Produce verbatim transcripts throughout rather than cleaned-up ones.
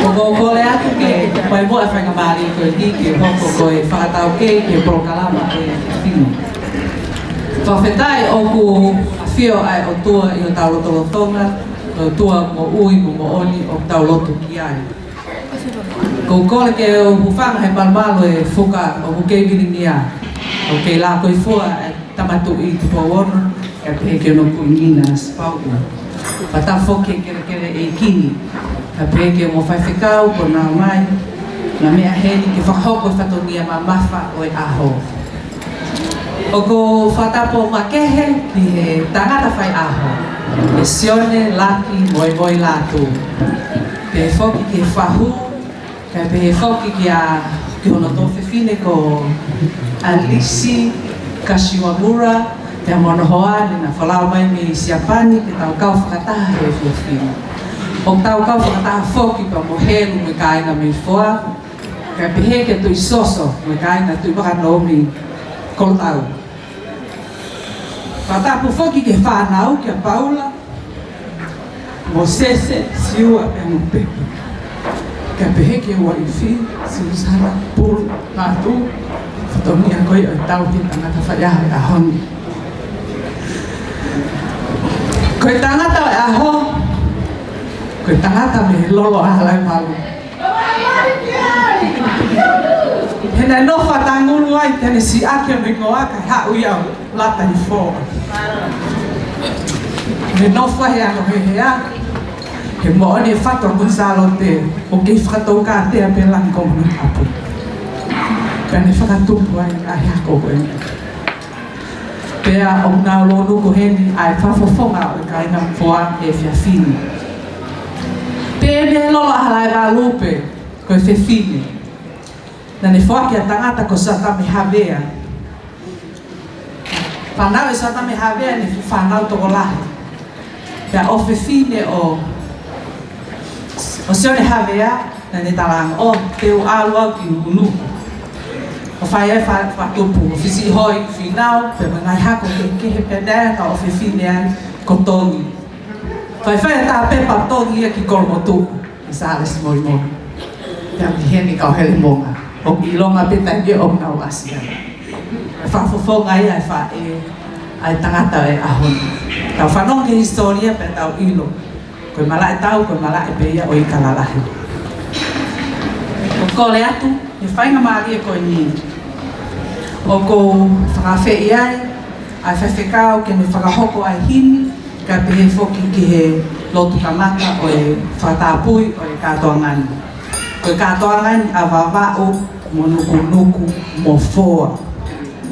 ʻOku ou kole atu ke fai muʻa e faingamālie ko eni ke hoko ko e fakataukei ki he polokalama ʻo e efiafi ni. Fakafetaʻi ʻoku ʻafio ʻa e ʻOtua ʻi hotau lotolotonga, ʻOtua moʻui mo moʻoni ʻoku tau lotu ki ai. ʻOku ou kole ke u hūfanga he malumalu e fuka ʻoku kei vilingia, ʻoku kei lakoifua e Tama Tuʻi Tupou Ono, kae pehē ki hono Kuini Nanasipauʻu. Fakatapu foki ki he kelekele ʻeiki ni, kae pehē ki hono faifekau kuo nau ʻomai ʻa e meʻa heni ke fakahoko e fatongia mamafa ʻo e ʻaho. ʻOku ou fakatapu makehe ki he tangata faiʻaho, ʻe Sione Laki Moimoi Lātū. Pehē foki ki he fahu, kae pehē foki kia, ki hono tuofefine ko ʻAlisi Kashiwamura, pea mo hono hoa naʻe folau mai mei Siapani ke tau kau fakataha he efiafi ni. ʻOku tau kau fakataha foki pea mo Helu mo e kāinga mei Foa, kae pehē kia Tuʻi Soso mo e kāinga Tuʻi Vakanō mei Kolotau. Fakatapu foki ki he fānau, kia Paula, Mosese, Siua pea mo Peki. Kae pehē ki he uaifi, Siusana Pulu Lātū, fatongia ko ia ʻo e tauhi tangata faiʻaho he ʻaho ni. Ko e tangata ʻo e ʻaho, ko e tangata mei he lolo ʻa Halaevalu. He naʻe nofo ʻa Tangulu ai, te ne siʻaki hono hingoa kae haʻu ia ʻo lata ʻi Foa. Naʻe nofo he ano hehea, he moʻoni e fatu ʻa Kuini Sālote ʻoku kei fakatoukātea pē langi ko Manuʻapu. Pea ne fakatupu ai ʻa e ako ko ē. Pea ʻoku nau lōnuku heni ʻa e fakafofonga ʻo e kāinga Foa he efiafi ni. Pea mei he lolo ʻa Halaevalu pē, ko e fefine. Naʻa ne foaki ʻa e tangata ko Satame Havea. Fānau ʻe Satame Havea naʻe fuʻu fānau tokolahi. Pea ʻofefine ʻo, ʻo Sione Havea, naʻa ne talaange, ʻo, te u ʻalu au ki Nukunuku ʻo fai ai e fa-, fakatupu, ʻo fisiʻi hoi finau, pea mo e ngaahi hako kehekehe pea naʻe ʻa e ʻofefine ai ko Tongi. Faifai ʻa e pepa Tongi ia ki Kolomotuʻa, ʻe Sālesi Moimoi. Pea mei heni kau Helemonga. ʻOku ʻilonga pē taimi ʻoku nau ʻasi ai. Fakafofonga ia e faʻē ʻa e tangata ʻo e ʻaho ni. Tau fanongo ki he hisitōlia pea tau ʻilo. Ko e malaʻe tau, ko e malaʻe pē ia ʻo e ika lalahi. ʻOku ou kole atu, ʻi he faingamālie ko eni, ʻoku ou fakaafeʻi ai ʻa e faifekau ke ne fakahoko ʻa e himi, kae pehē foki ki he lotu kamata ʻo e fakatapui ʻo e kātoanga ni. Ko e kātoanga ni ʻa Vavaʻu mo Nukunuku mo Foa.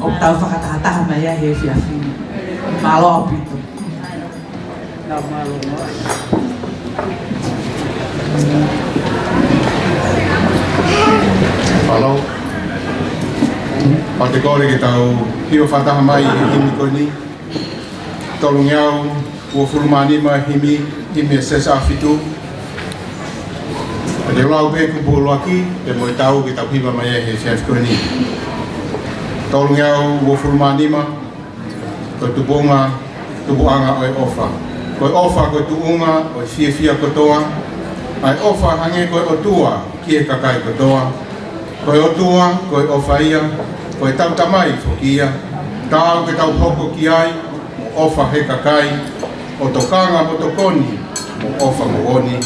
ʻOku tau fakatahataha mai ai he efiafi ni. Mālō ʻaupito. Mālō. Pea te u kole ke tau hiva fakataha mai he himi ko eni. Tolungeau uofulu mā nima, himi, himi ʻa e Siasi ʻAhofitu. Pea te u lau pē kupu ʻuluaki, pea mo e tau ke tau hiva mai ai he efiafi ko eni. Tolungeau uofulu mā nima, ko e tupuʻanga, tupuʻanga ʻo e ʻofa. Ko e ʻofa ko e tuʻunga ʻo e fiefia kotoa, ʻa e ʻofa hangē ko e ʻOtua ki he kakai kotoa. Ko e ʻOtua, ko e ʻofa ia, ko ʻetau Tamai foki ia. Taau ke tau hoko ki ai, ʻofa he kakai, ʻo tokanga mo tokoni, mo ʻofa moʻoni.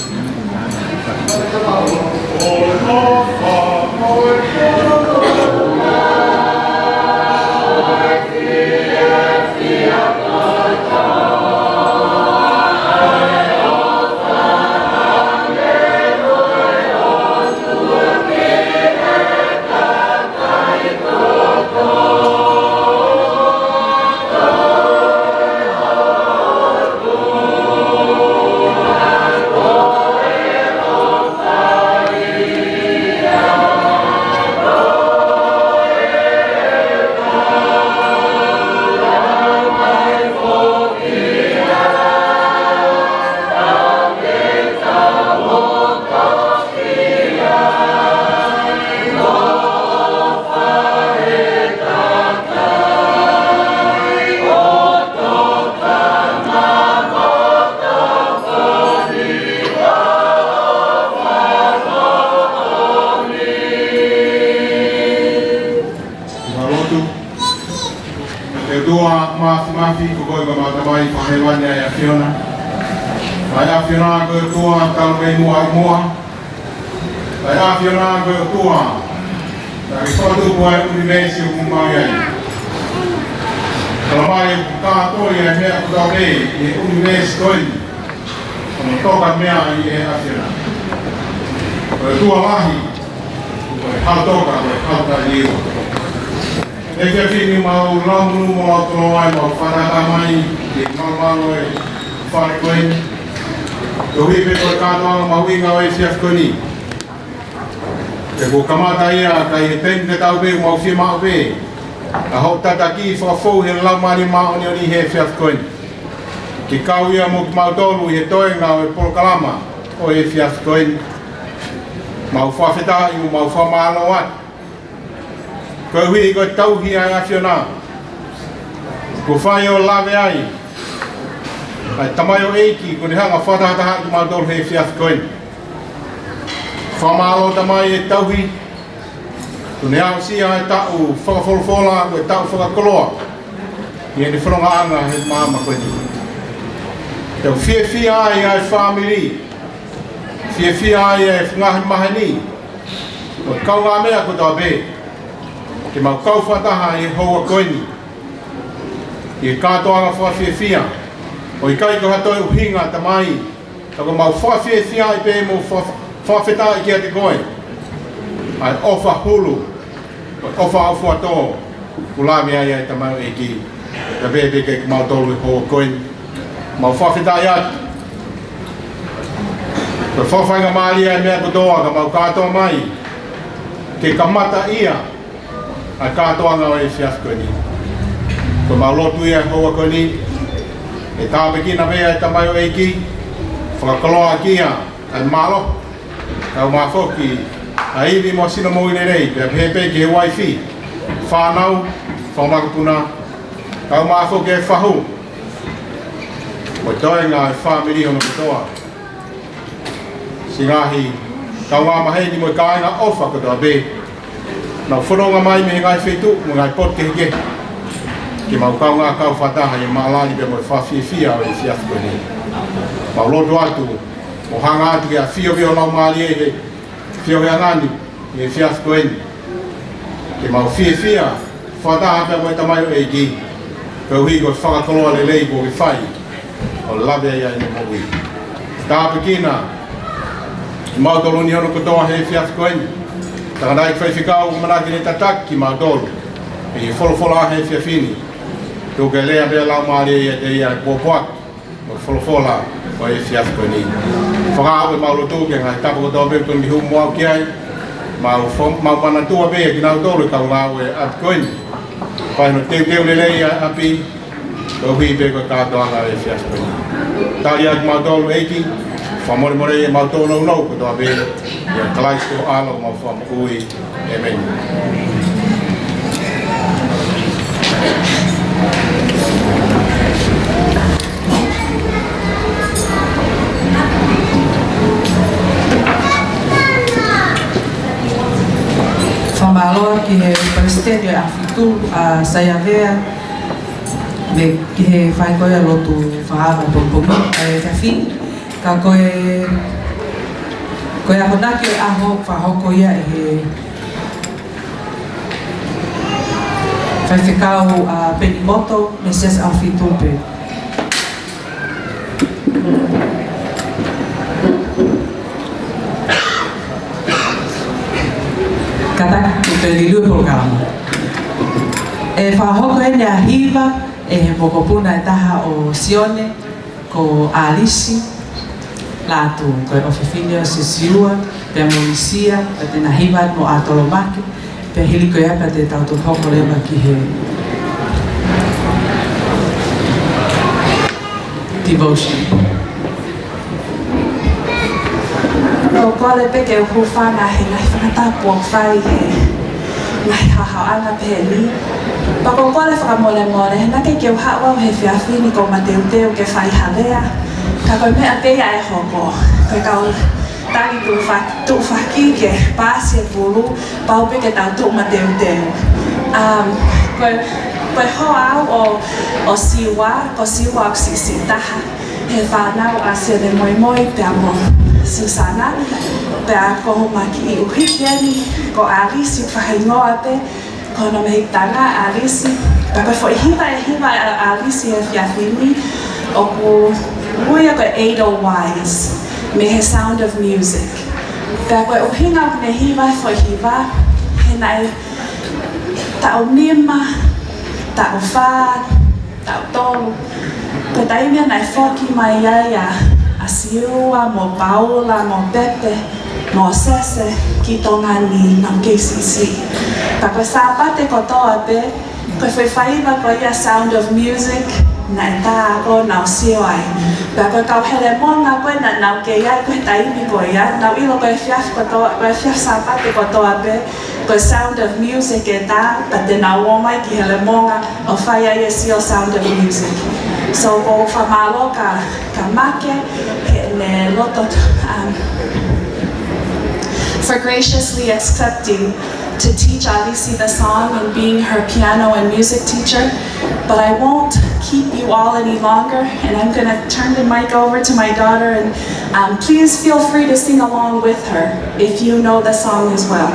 Ka lotu. ʻE ʻOtua Māfimafi, ko koe ko homau Tamai Fakahēvani ʻa e ʻAfiona. ʻA e ʻAfiona ko e ʻOtua talu mei muʻa ʻi muʻa. ʻA e ʻAfiona ko e ʻOtua naʻa ke fakatupu ʻa e ʻunivēsi ʻoku mau ʻi ai. Tala mai ʻoku kātoi ʻa e meʻa kotoa pē ʻi he ʻunivēsi ko eni, ʻo ne toka meʻa ʻi he ʻAfiona. Ko e ʻOtua lahi, ko e Haʻu Toka, ko e Haʻu Taʻeliua. Efiafi ni mau lau monū mo lau tō ai, mau fakataha mai ki he malumalu ʻo e fale ko eni. Koeʻuhi pē ko e kātoanga mahuʻinga ʻo e efiafi ko eni. He kuo kamata ia, ka ʻi he taimi tatau pē, mau fiemaʻu pē ʻa hoʻo tataki fakafou he Laumālie Māʻoniʻoni he efiafi ko eni, ke kau ia mo kimautolu ʻi he toenga ʻo e polokalama ʻo e efiafi ko eni. Mau fakafetaʻi mo mau fakamālō atu. Koeʻuhi ko e tauhi ʻa e ʻAfiona kuo fai ʻo lave ai ʻa e tamaioʻeiki kuo ne hanga ʻo fakatahatahaʻi kimautolu he efiafi ko eni. Fakamālō Tamai e tauhi, kuo ne aʻusia e taʻu fakafolofola, ko e taʻu fakakoloa ʻi heʻene fonongaʻanga he maama ko eni. Te u fiefia ai ʻa e fāmili, fiefia ai ʻa e ngaahi maheni, ʻo e kaungāmeʻa kotoa pē, ke mau kau fakataha ʻi he houa ko eni ʻi he kātoanga fakafiefia. ʻOku ʻikai ko ha toe ʻuhinga, Tamai, ka ko ʻemau fakafiefiaʻi pē mo fa-, fakafetaʻi kiate koe ʻa e ʻofa hulu, ʻofa ʻofa atu ʻoku lave ai ʻa e tamaioʻeiki. Ka pehē pē kiate kimautolu he houa ko eni, mau fakafetaʻi atu. Ko e fakafaingamālie ʻa e meʻa kotoa ka mau kātoa mai ke kamata ia ʻa e kātoanga ʻo e efiafi ko eni. Ko ʻemau lotu ia he houa ko eni, ke tāpuekina pē ʻa e tamaioʻeiki, fakakoloaʻaki ia ʻa e mālohi, kaeʻumaʻā foki ʻa e ivi mo e sino moʻui lelei, pea pehē pē ki he uaifi, fānau, fanga makapuna, kaeʻumaʻā foki e fahu, mo e toenga ʻo e fāmili hono kotoa. Siʻi ngaahi kaungāmaheni mo e kāinga ʻofa kotoa pē, nau fononga mai mei he ngaahi feituʻu mo e ngaahi potu kehekehe. ke mau kaungā kau fakataha ʻi he maʻalali pea mo e fakafiefia ʻo e efiafi ko eni. Mau lotu atu, ʻo hanga atu ke ʻafio pē ho Laumālie he feohiʻanga ni ʻi he efiafi ko eni. Ke mau fiefia fakataha pea mo e tamaioʻeiki, koeʻuhi ko e fakakoloa lelei kuo ke fai ʻo lave ai ʻa ʻene moʻui. Tāpuekina kimautolu ni hono kotoa he efiafi ko eni. Tangataʻeiki faifekau, ʻoku ʻamanaki ke ne tataki kimautolu ʻi he folofola he efiafi ni. Tuku ke lea pē ʻa e Laumālie ʻiate ia ʻi he pōpoaki ʻo e folofola ʻo e efiafi ko eni. Fakaaʻu ʻemau lotu ki he ngaahi tapa kotoa pē ʻoku tonu ke humu au ki ai. Mau fo-, mau manatua pē kinautolu ʻi he kau ngāue ʻo e ʻapi ko eni. Fai hono teuteu lelei ʻa e ʻapi, koeʻuhi pē ko e kātoanga ʻo e efiafi ko eni. Tali atu kimautolu ʻEiki, fakamolemole ʻemau tōnounou kotoa pē, ʻia Kalaisi ko ho ʻAlo, homau Fakamoʻui. ʻĒmeni. Fakamālō ki he palesiteni ʻo e ʻAhofitu, ʻa Saiavea, mo e ki he faʻahinga lotu fakaava pongipongi, ʻa e efiafi ni. Ka ko e, ko e akonaki ʻo e ʻaho fakahoko ia ʻe he faifekau ʻa Penimoto, Mesiasi ʻAhofitu pē. Kātaki, ʻoku liliu e polokalama. ʻE fakahoko eni ʻa e hiva ʻe he mokopuna ʻe taha ʻo Sione, ko ʻAlisi Lātū, ko e ʻofefine ʻo Siosiua pea mo ʻIsia, pea te na hiva mo ʻAtolomaki, pea hili ko ia pea te tau toki hoko leva ki he devotion. ʻOku ou kole pē ke u hūfanga he ngaahi fakatapu ʻoku fai he ngaahi haohaoʻanga pehē ni. Pea ʻoku ou kole fakamolemole, he naʻe ʻikai ke u haʻu au he efiafi ni kuo mateuteu ke fai ha lea. Ka ko e meʻa pē ia ʻe hoko. Ko e kau taki tuʻufa-, tuʻufaki ke paasi e pulu, pau pē ke tau tuʻu mateuteu. Um, ko e, ko e hoa au ʻo, ʻo Siua, ko Siua ʻoku siʻisiʻi taha he fānau ʻa Sione Moimoi pea mo Susana, pea ko homa kiʻi ʻuhiki eni, ko ʻAlisi, fakahingoa pē ko hono mehikitanga ʻa ʻAlisi. Pea ko e foʻi hiva ʻe hiva ʻe ʻAlisi he efiafi ni, ʻoku ui ia ko e Eight oh Wise, mei he Sound of Music. Pea ko e ʻuhinga ʻoku ne hiva e foʻi hiva, he naʻe taʻu nima, taʻu fā, taʻu tolu. Ko e taimi ia naʻe foki mai ai ʻa, ʻa Siua mo Paula mo Pepe mo Sese ki Tonga ni, naʻa nau kei siʻisiʻi. Pea ko e Sāpate kotoa pē, ko e foʻi faiva ko ia Sound of Music, naʻe tā ko ē ʻenau sio ai. Pea ko e kau Helemonga ko ē naʻa nau kei ai ko e taimi ko ia, nau ʻilo ko e efiafi kotoa, ko e efiafi Sāpate kotoa pē, ko e Sound of Music e tā, pea te nau ō mai ki Helemonga ʻo fai ai e sio Sound of Music. So, ʻoku ou fakamālō kia, kia Make, heʻene loto, um, for graciously accepting to teach ʻAlisi the song and being her piano and music teacher. But I won't keep you all any longer, and I'm gonna turn the mic over to my daughter, and, um, please feel free to sing along with her if you know the song as well.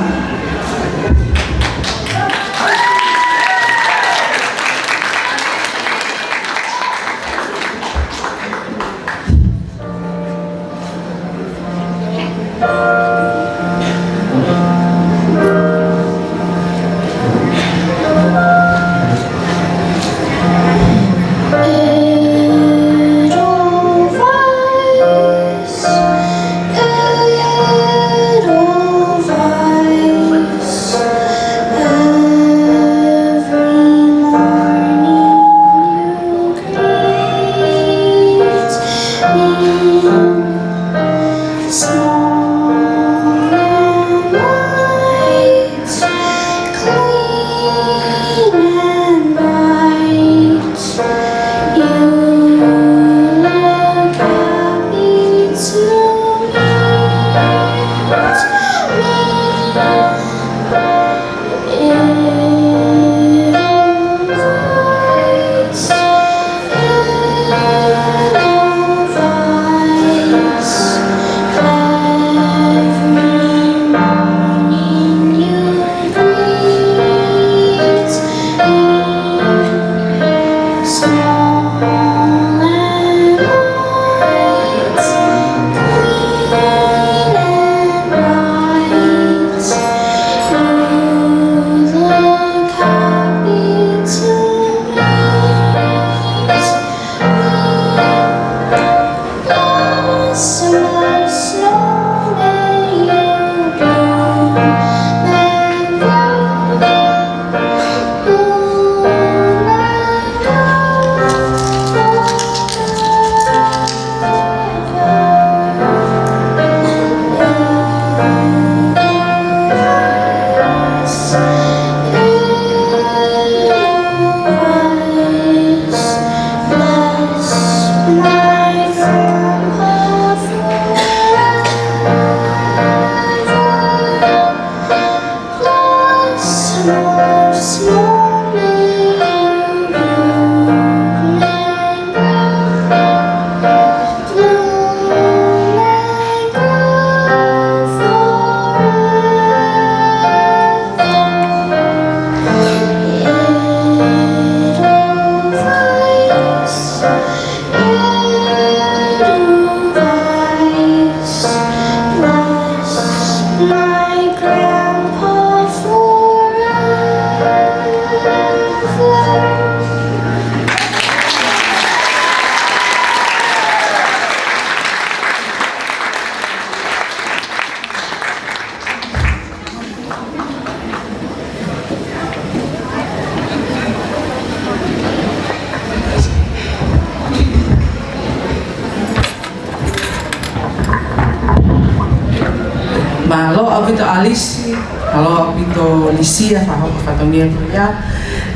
ʻAupito ʻAlisi, mālō ʻaupito Lisia, fakahoko fatongia ko ia.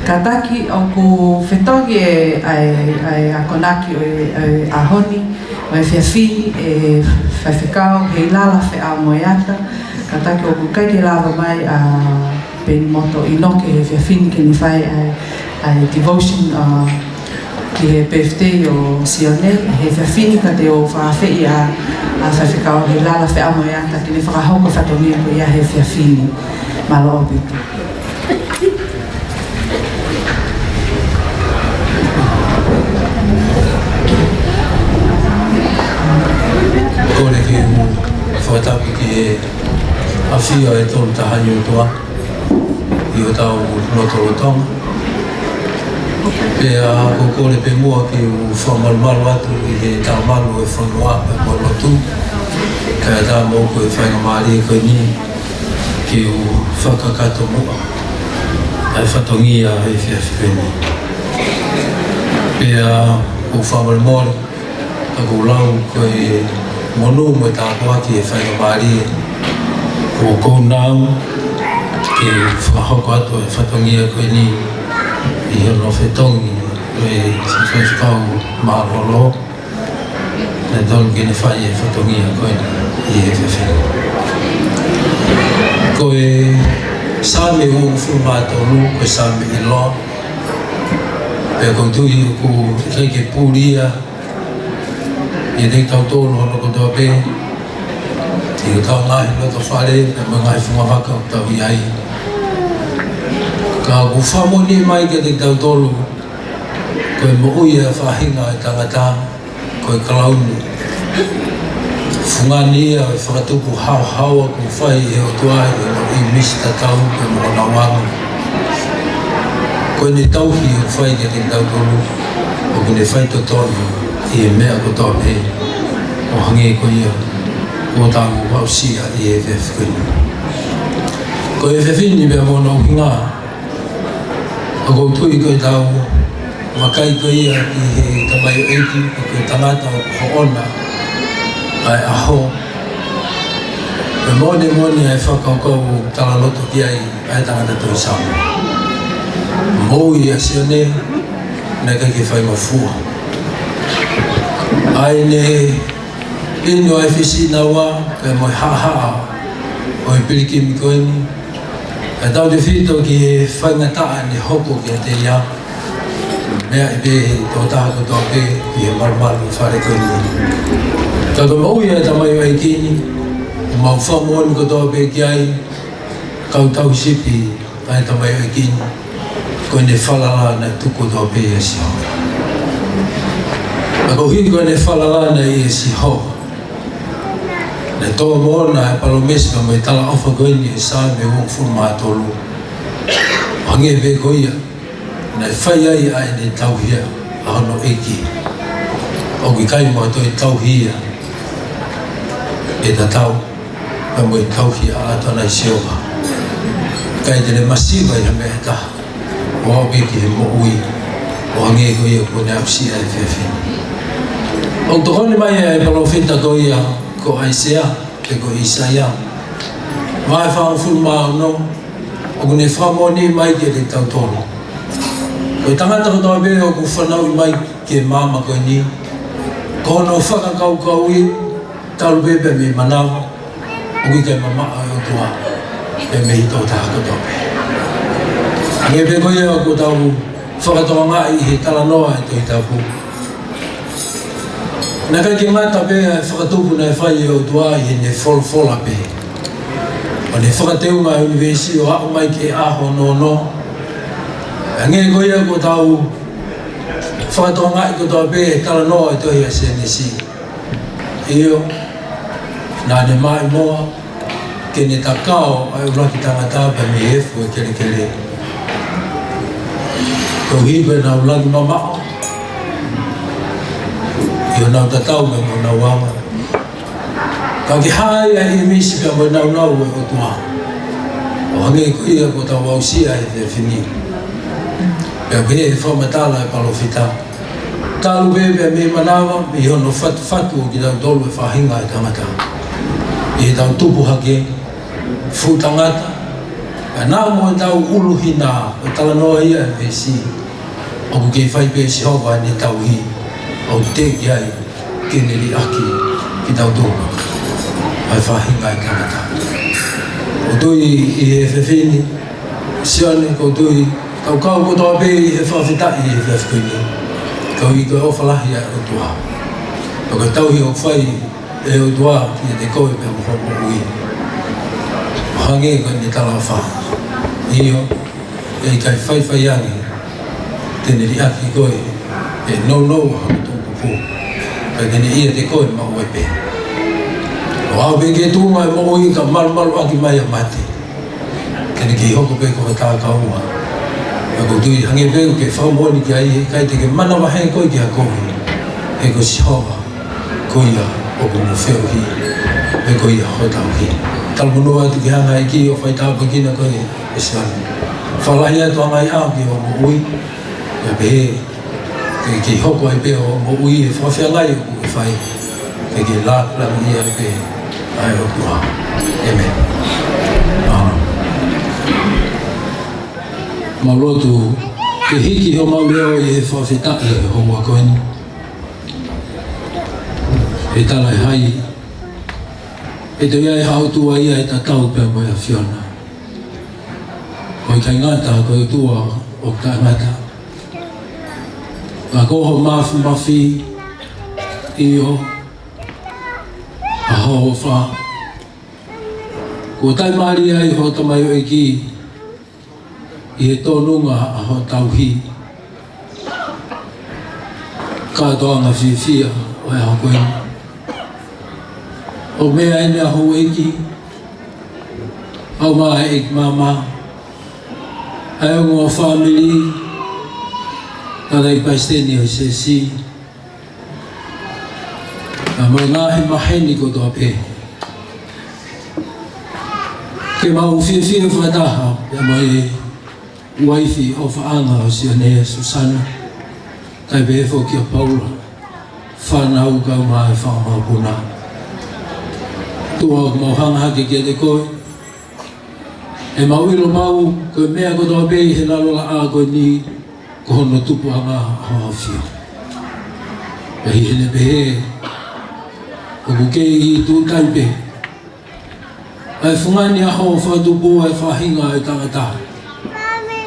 Kātaki ʻoku fetongi e, ʻa e, ʻa e akonaki ʻo e, ʻo e ʻaho ni, ʻo e efiafi ni, ʻe Faifekau Heilala Feʻamoeata. Kātaki ʻoku ʻikai ke lava mai ʻa Penimoto ʻInoke he efiafi ni ke ne fai ʻa e, ʻa e devotion, ʻa, ki he birthday ʻo Sione, he efiafi ni ka te u fakaafeʻi ʻa, ʻa Faifekau Heilala Feʻamoeata ke ne fakahoko fatongia ko ia he efiafi ni. Mālō ʻaupito. Kole ke u fakatapu ki he ʻafio ʻa e Tolu Tahaʻi ʻOtua ʻi hotau lotolotonga. Pea ʻoku ou kole pē muʻa ke u fakamalumalu atu ʻi he talamalu ʻo e fonua pea mo e lotu. Kae ʻatā moʻoku e faingamālie ko eni ke u fakakakato muʻa ʻa e fatongia ʻo e efiafi ko eni. Pea ʻoku ou fakamolemole ka ʻoku ou lau ko e monū mo e tāpuaki e faingamālie kuo ʻoku ou maʻu ke fakahoko atu e fatongia ko eni ʻi hono fetongi ʻe he Faifekau Mālōlō, naʻe totonu ke ne fai e fatongia ko eni ʻi he efiafi ni. Ko e Saame uofulu mā tolu, ko e Saame ʻiloa, pea ʻoku ou tui ʻoku ʻikai ke puli ia ʻiate kitautolu hono kotoa pē, ʻi hotau ngaahi loto fale, pea mo e ngaahi fungavaka ʻoku tau ʻi ai. Ka ʻoku fakamoʻoni mai kiate kitautolu, ko e moʻui ʻa e faʻahinga ʻo e tangata, ko e kalauni. Fungani ia ʻo e fakatupu haohaoa kuo fai ʻe he ʻOtua ʻi hono ʻīmisi tatau pea mo hono anga. Ko ʻene tauhi ʻoku fai kiate kitautolu, ʻoku ne fai totonu ʻi he meʻa kotoa pē, ʻo hangē ko ia kuo tau aʻusia ʻi he efiafi ko eni. Ko e efiafi ni pea mo hono ʻuhinga, ʻoku ou tui ko ʻetau vakai ko ia ki he tamaioʻeiki, ko e tangata ʻoku hoʻona ʻa e ʻaho. Pea moʻonaʻi ʻa e fakakaukau ʻoku talaloto ki ai ʻa e tangata tohi Saame. Moʻui ʻa Sione, naʻe ʻikai ke faingofua. ʻA ʻene inu ʻa e fisi naua, pea mo e haʻahaʻa ʻo e pilikimi ko eni, kae tautefito ki he faingataʻa ne hoko kiate ia. Meaʻi pē ʻe he tokotaha kotoa pē ʻi he malumalu fale ko eni. Ka ko e moʻui ʻa e tamaioʻeiki ni, ʻoku mau fakamoʻoni kotoa pē ki ai, kau tauhi sipi ʻa e tamaioʻeiki ni, ko ʻene falala naʻe tuku kotoa pē ʻia Sihova. Pea koeʻuhi ko ʻene falala naʻe ʻia Sihova, naʻe tō moʻona e palōmesi pea mo e talaʻofa ko eni ʻi he Saame uofulu mā tolu. Hangē pē ko ia, naʻe fai ai ʻa ʻene tauhi ʻa hono ʻEiki. ʻOku ʻikai mo e toe tauhi ia ʻe tatau pea mo e tauhi ʻa ʻAtonai Sihova. ʻIkai te ne masiva ʻi ha meʻa ʻe taha, ʻo aʻu pē ki he moʻui, ʻo hangē ko ia kuo ne aʻusia he efiafi ni. ʻOku tokoni mai ʻa e palōfita ko ia ko ʻAisea, pe ko ʻĪsaia, vahe fāngofulu mā ono, ʻoku ne fakamoʻoni mai kiate kitautolu, ko e tangata kotoa pē ʻoku fanauʻi mai ki he māmani ko eni, ko hono fakakaukauʻi, talu pē pea mei manava, ʻoku ʻikai mamaʻo e ʻOtua pea mei he tokotaha kotoa pē. Hangē pē ko ia ʻoku tau fakatokangaʻi he talanoa ʻa e Tohi Tapu, naʻe ʻikai ke ngata pē ʻa e fakatupu naʻe fai ʻe he ʻOtua ʻi heʻene folofola pē, ʻo ne fakateunga ʻa e ʻunivēsi ʻo aʻu mai ki he ʻaho ono. Hangē ko ia ʻoku tau fakatokangaʻi kotoa pē e talanoa ʻo e tohi ʻa Sēnesi. ʻIo, naʻa ne maʻimoa ke ne takao ʻa e ʻuluaki tangata pea mei he efu ʻo e kelekele, koeʻuhi ko ʻenau langi mamaʻo ʻi honau tatau mo honau anga. Ka ʻoku hā ai ʻa e ʻīmisi pea mo e nāunau ʻo e ʻOtua, ʻo hangē ko ia kuo tau aʻusia he efiafi ni. Pea pehē ʻe he fakamatala ʻa e palōfita, talu pē pea mei manava, mei hono fatufatu ʻo kitautolu e faʻahinga ʻo e tangata, ʻi heʻetau tupu hake, fuʻu tangata, ka naʻa mo ʻetau ʻuluhina, ʻo talanoa ia he veesi, ʻoku kei fai pē ʻe Sihova ʻene tauhi, ʻo teʻeki ai ke ne liʻaki kitautolu, ʻa e faʻahinga ʻo e tangata. ʻOku ou tui ʻi he efiafi ni, Sione, ʻoku ou tui, kau kau kotoa pē ʻi he fakafetaʻi ʻi he efiafi ni, koeʻuhi ko e ʻofa lahi ʻa e ʻOtua. Pea ko e tauhi ʻoku fai ʻe he ʻOtua kiate koe pea mo ho moʻui. ʻO hangē ko ʻene talaʻofa. ʻIo, ʻe ʻikai faifai ange te ne liʻaki koe, ʻe nounou hoʻo toʻukupu, ka te ne ʻiate koe maʻu ai pē. ʻO aʻu pē ki he tuʻunga ʻo e moʻui ka malumalu ʻaki mai ʻa mate, te ne kei hoko pē ko ho takaua. Pea ʻoku ou tui hangē pē ʻoku ke fakamoʻoni ki ai, ʻe ʻikai te ke manavahē koe ki ha kovi, he ko Sihova ko ia ʻoku mo feohi, he ko ia ho tauhi. Talamonū atu ki he anga ʻEiki ʻo faitāpuekina koe, ʻe Sione. Fakalahi atu ʻa e ngaahi ʻaho ki hoʻo moʻui, pea pehē ke, ke hoko ai pē hoʻo moʻui ʻi he fakafeangai ʻoku ke fai, ke ke lāngilangiʻia ai pē ʻa e ʻOtua. ʻĒmeni. Mālō. Mau lotu ke hiki homau leʻo ʻi he fakafetaʻi he houa ko eni. ʻE talaʻehai, ʻe toe ʻi ai ha ʻOtua ia ʻe tatau pea mo e ʻAfiona. ʻOku ʻikai ngata ko e ʻOtua ʻoku taʻengata, ka ko hoʻo māfimafi, ʻio, ʻa hoʻo ʻofa. Kuo taʻimālie ai hoʻo tamaioʻeiki ʻi he tōnunga ʻa hoʻo tauhi. Kātoanga fiefia ʻo e ʻaho ko eni. ʻO meʻa eni ʻa houʻeiki, ʻa e ongo ʻeiki māmā, ʻa e ongo fāmili, ka ʻi ai e palesiteni ʻo e siasi, ka mo e ngaahi maheni kotoa pē. Ke mau fiefia fakataha pea mo e uaifi ʻofaʻanga ʻo Sione, Susana, kae pehē foki kia Paula, fānau kae ʻumaʻā e fanga mokopuna. ʻOtua, ʻoku mau hanga hake kiate koe, ʻemau ʻilo pau ko e meʻa kotoa pē ʻi he lalo laʻā ko eni, ko hono tupuʻanga ʻa hoʻo ʻAfio. Pea ʻi heʻene pehē, ʻoku kei tuʻu tai pē ʻa e fungani ʻa hoʻo fakatupu ʻa e faʻahinga ʻo e tangata.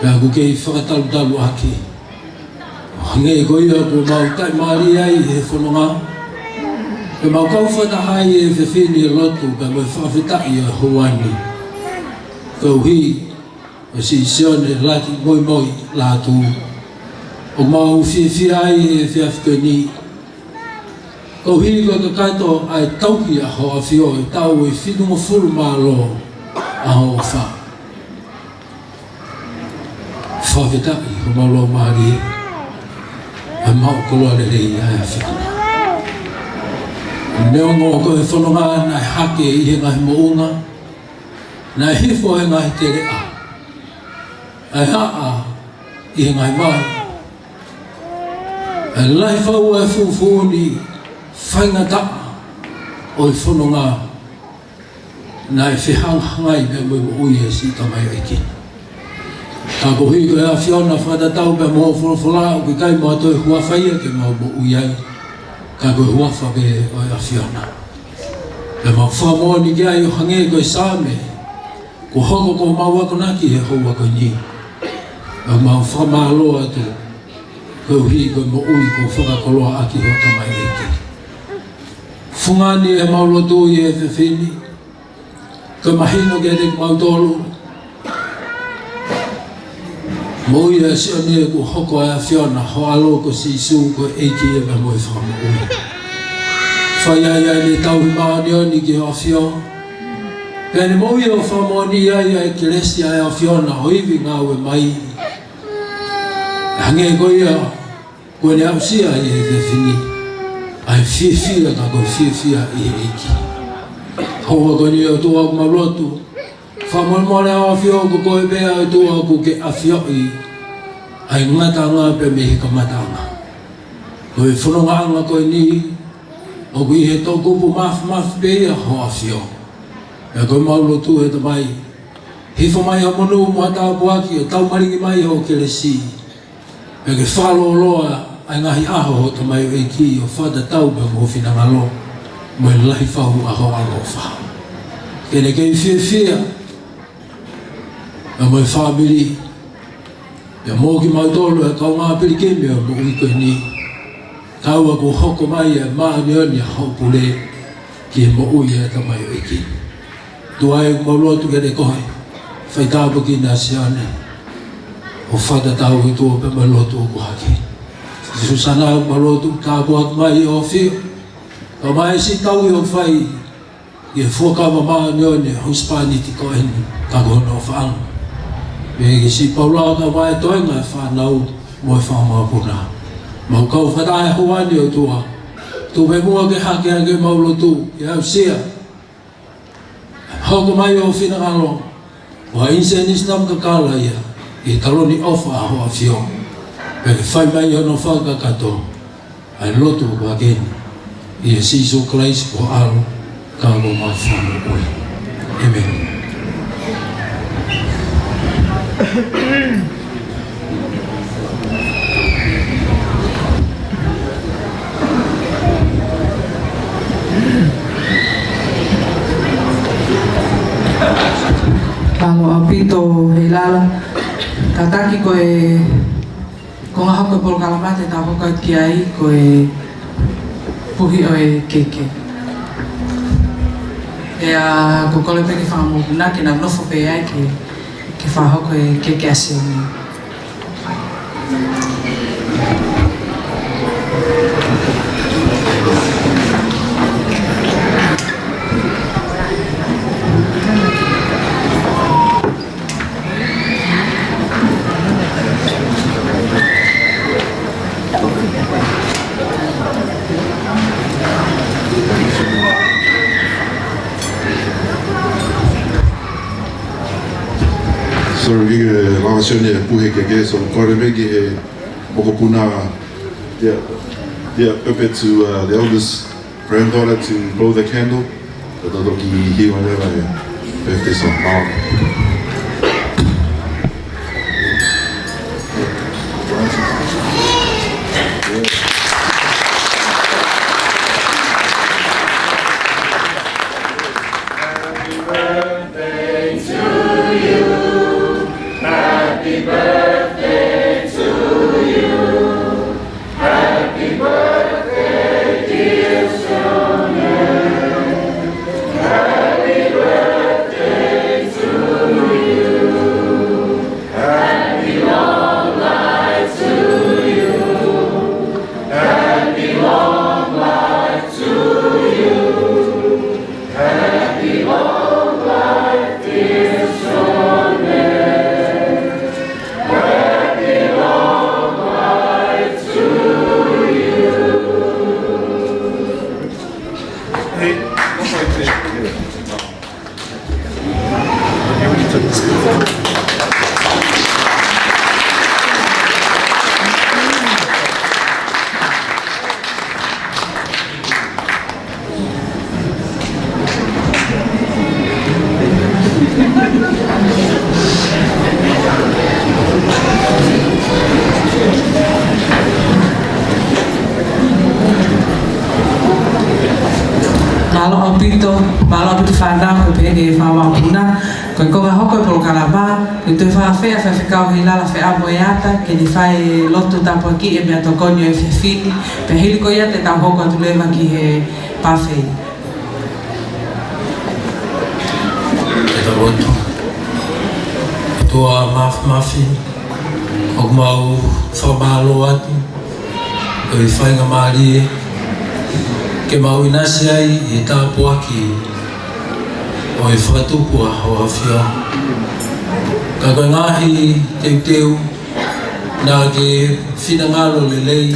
Pea ʻoku kei fakatalutalu ʻaki. Hangē ko ia kuo mau taʻimālie ai he fononga, pea mau kau fakataha ai he efiafi ni ʻi he lotu pea mo e fakafetaʻi ʻo e houa ni, koeʻuhi ko Siʻi Sione Laki Moimoi Lātū. ʻOku mau fiefia ai he efiafi ko eni, koeʻuhi ko e kakato ʻa e tauhi ʻa hoʻo ʻAfio ʻi he taʻu ʻe fitungofulu mā ua ʻa hoʻo ʻofa. Fakafetaʻi homau laumālie, ʻa e maʻu koloa lelei ʻa e ʻAfiona. Neongo ko e fononga naʻe hake ʻi he ngaahi moʻunga, naʻe hifo he ngaahi teleʻa, ʻa e haʻa ʻi he ngaahi mā, ʻa e lahi fau ʻa e fufuʻu ni, faingataʻa ʻo e fononga naʻe fehangahangai pea mo e moʻui ʻa e siʻi tamaioʻeiki. Ka koeʻuhi ko e ʻAfiona fakatatau pea mo hoʻo folofola, ʻoku ʻikai mo ha toe huafa ia ke mau moʻui ai, ka ko e huafa pē ʻo e ʻAfiona. Pea mau fakamoʻoni ki ai ʻo hangē ko e Saame, kuo hoko ko homau akonaki he houa ko eni. Pea mau fakamālō atu, koeʻuhi ko e moʻui kuo fakakoloa ʻaki hoʻo tamaioʻeiki. Fungani ʻemau lotu ʻi he efiafi ni, ke mahino kiate kimautolu, moʻui ʻa Sione kuo hoko ʻa e ʻAfiona, ho ʻAlo ko Sīsū ko e ʻEiki pea mo e Fakamoʻui. Fai ai ʻa ʻene tauhi māʻoniʻoni ki hoʻo ʻAfio, pea ne moʻui ʻo fakamoʻoni ai ʻa e kelesi ʻa e ʻAfiona ʻo ivi ngāue mai. Hangē ko ia kuo ne aʻusia ʻi he efiafi ni ʻa e fiefia ka ko e fiefia ʻi he ʻEiki. Houa ko eni ʻOtua ʻoku mau lotu, fakamolemole ʻa hoʻo ʻAfio, ko koe pē ʻa e ʻOtua ʻoku ke ʻafioʻi ʻa e ngataʻanga pea mei he kamataʻanga. Ko e fonongaʻanga ko eni, ʻoku ʻi he toʻukupu māfimafi pē ia hoʻo ʻAfio. Pea ko ʻemau lotu ʻe Tamai, hifo mai ha monū mo ha tāpuaki ʻo taumalingi mai hoʻo kelesi. Pea ke fakalōloa ʻa e ngaahi ʻaho ʻo e tamaioʻeiki ʻo fakatatau pea mo ho finangalo, mo e lahi fau ʻa ho ʻaloʻofa. Ke ne kei fiefia, pea mo e fāmili, pea mo kimautolu ʻa e kaungā pilikimi ʻo e moʻui ko eni. Kae ʻoua kuo hoko mai ʻa e māʻoniʻoni ʻa hoʻo pule ki he moʻui ʻa e tamaioʻeiki. ʻOtua ē, ʻoku mau lotu kiate koe, fai tāpuekina ʻa Sione, ʻo fakatatau ʻOtua pea mo e lotu ʻoku hake. Sīsū Sana, ʻoku mau lotu tāpuaki mai ʻa e ʻAfio, kae ʻumaʻā siʻi tauhi ʻoku fai ʻi he fuakava māʻoniʻoni ʻa e husepāniti ko eni, ka ko hono ʻofaʻanga. Pea ki siʻi Paula, kae ʻumaʻā e toenga ʻo e fānau mo e fanga mokopuna. Mau kau fakataha he ʻaho ni ʻOtua. Tuku muʻa ke hake ʻa ʻemau lotu, ke aʻusia hoko mai hoʻo finangalo, ʻo ha ʻinisēnisi namu kakala ia ʻi he taloni ʻofa ʻa ho ʻAfio. Pea ke fai mai hono fakakakato ʻa e lotu ʻoku hake ni, ʻia Sīsū Kalaisi ko ho ʻAlo, ka ko homau Fakamoʻui. ʻĒmeni. Mālō ʻaupito Heilala. Kātaki ko e konga hoko ʻo e polokalama te tau hoko atu ki ai ko e puhi ʻo e keke. Pea ʻoku ou kole pē ki he fanga mokopuna ke nau nofo pē ai ke, ke fakahoko e keke ʻa Sione. Sorry, ʻe lava ʻa Sione ʻo puhi e keke, so kole mai ki he mokopuna, yeah, yeah, pea pehē to, uh, the eldest granddaughter to blow the candle. Ka toki hiva leva e birthday song. Mālō. Happy birthday to you. Happy birthday to you. Happy birthday, dear Sione. Happy birthday to you. Happy long life to you. Happy long life to you. Happy long life, dear Sione. Happy long life to you. Hey, that's right there. Mālō ʻaupito, mālō ʻaupito fānau, ko e pehē ki he fanga mokopuna, ko e konga hoko ʻo e polokalama, ko e toe fakafeʻao ʻa Faifekau Heilala Feʻamo ʻEata, ke ne fai e lotu tāpuaki ʻi he meʻatokoni ʻo e efiafi ni, pea hili ko ia te tau hoko atu leva ki he pāfei. Ke tau lotu. ʻOtua Māfimafi, ʻoku mau fakamālō atu, ko e faingamālie ke mau ʻinasi ai ʻi he tāpuaki ʻo e fakatupu ʻa ho ʻAfio. Ka ko e ngaahi teuteu naʻa ke finangalo lelei,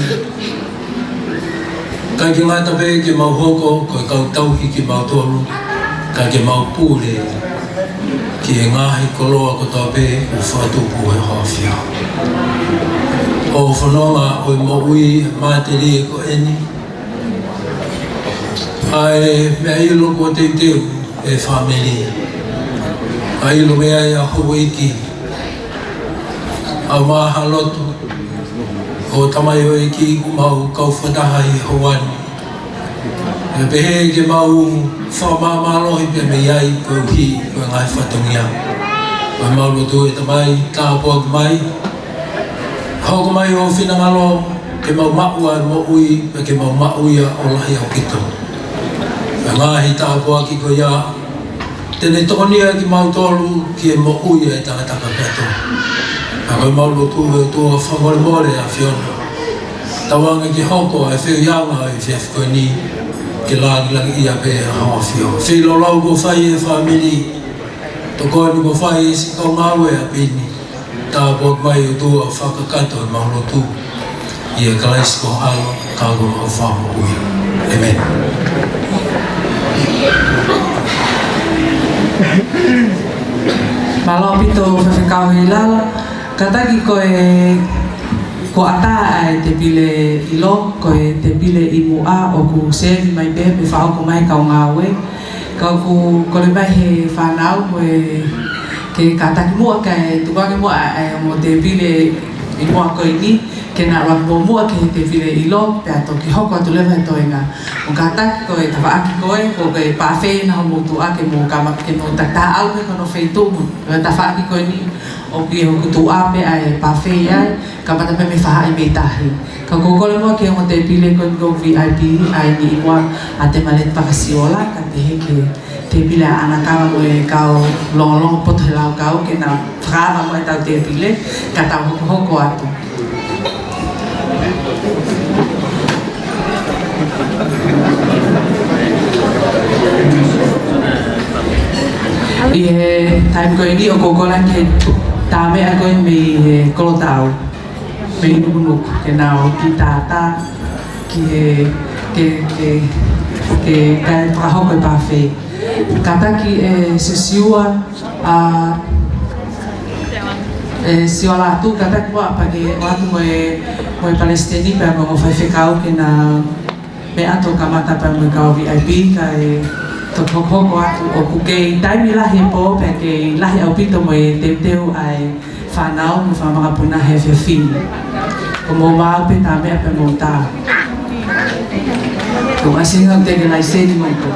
ʻikai ke ngata pē ke mau hoko ko e kau tauhi kimautolu, ka ke mau pule ki he ngaahi koloa kotoa pē ʻoku fakatupu ʻe ho ʻAfio. ʻO fononga ʻo e moʻui matelie ko eni, ʻa e meʻa ʻilo kuo teuteu e fāmili. ʻA e ʻilo mei ai ʻa houʻeiki, ʻa e māhā lotu, ʻo tamaioʻeiki kuo mau kau fakataha ʻi he houa ni. ʻE pehē ke mau fakamāmālohi pē mei ai koeʻuhi ko e ngaahi fatongia. Ko ʻemau lotu ʻe Tamai, tāpuaki mai. Hoko mai ho finangalo ke mau maʻu ʻa e moʻui, pea ke mau maʻu ia ʻo lahi ʻaupito. Ko e ngaahi tāpuaki ko ia, te ne tokonia kimautolu ki he moʻui ʻa e tangata kakato. Pea ko ʻemau lotu ʻe ʻOtua, fakamolemole ʻa e ʻAfiona. Tauange ke hoko ʻa e feʻiloaki ʻo e efiafi ko eni ke lāngilangiʻia pē ʻa hoʻo ʻAfio. Feilaulau kuo fai ʻe he fāmili, tokoni kuo fai ʻe siʻi kau ngāue ʻa e ʻapi ni. Tāpuaki mai ʻOtua ʻo fakakakato ʻemau lotu. ʻIa Kalaisi ko ho ʻAlo, ka ko ho Fakamoʻui. ʻĒmeni. Mālō ʻaupito Faifekau Heilala. Kātaki ko e, kuo ʻatā ʻa e tēpile ʻilo, ko e tēpile ʻi muʻa ʻoku sevi mai pē mei he fakahoko mai kau ngāue. Ka ʻoku kole mai he fānau ko e ke kātaki muʻa kae tukuange muʻa ʻa e ongo tēpile ʻi muʻa ko eni, ke na ʻalu atu muʻa ki he tēpile ʻilo, pea toki hoko atu leva e toenga. ʻO kātaki ko e tafaʻaki ko ē, ko e pāfē ʻena hoʻomou tuʻa ke mou kama, ke mou takitaha ʻalu mei hono feituʻu mo e tafaʻaki ko eni, ʻoku ʻi hoku tuʻa pē ʻa e pāfē ai, kamata pē mei he faʻahi mei tahi. Ka ʻoku ou kole muʻa ki he ongo tēpile ko eni ko e V I P, ʻa eni ʻi muʻa ʻa Temaleti Vakasiola, kae pehē ki he tēpile ʻa ʻAna Kava mo e kau longolongo poto he laukau ke na fakaava muʻa ʻetau tēpile, ka tau hokohoko atu. ʻI he taimi ko eni ʻoku ou kole ki he tā meʻa ko ē mei he kolo tau, mei Nukunuku, ke nau kiʻi tātā ki he, ke, ke, ke, kae fakahoko e pāfē. Kātaki ʻe Sesiua, ʻa, ʻe Siua Lātū, kātaki muʻa pea ke ʻoatu mo e, mo e palesiteni pea mo e ongo faifekau ke na meʻa atu kamata pea mo e kau V I P kae toki hokohoko atu. ʻOku kei taimi lahi e pō pea kei lahi ʻaupito mo e teuteu ʻa e fānau mo e fanga makapuna he efiafi ni. Ko mou maʻu pē tā meʻa pea mou tā. Ko e ʻasi ʻa e teke laiseni mai ko.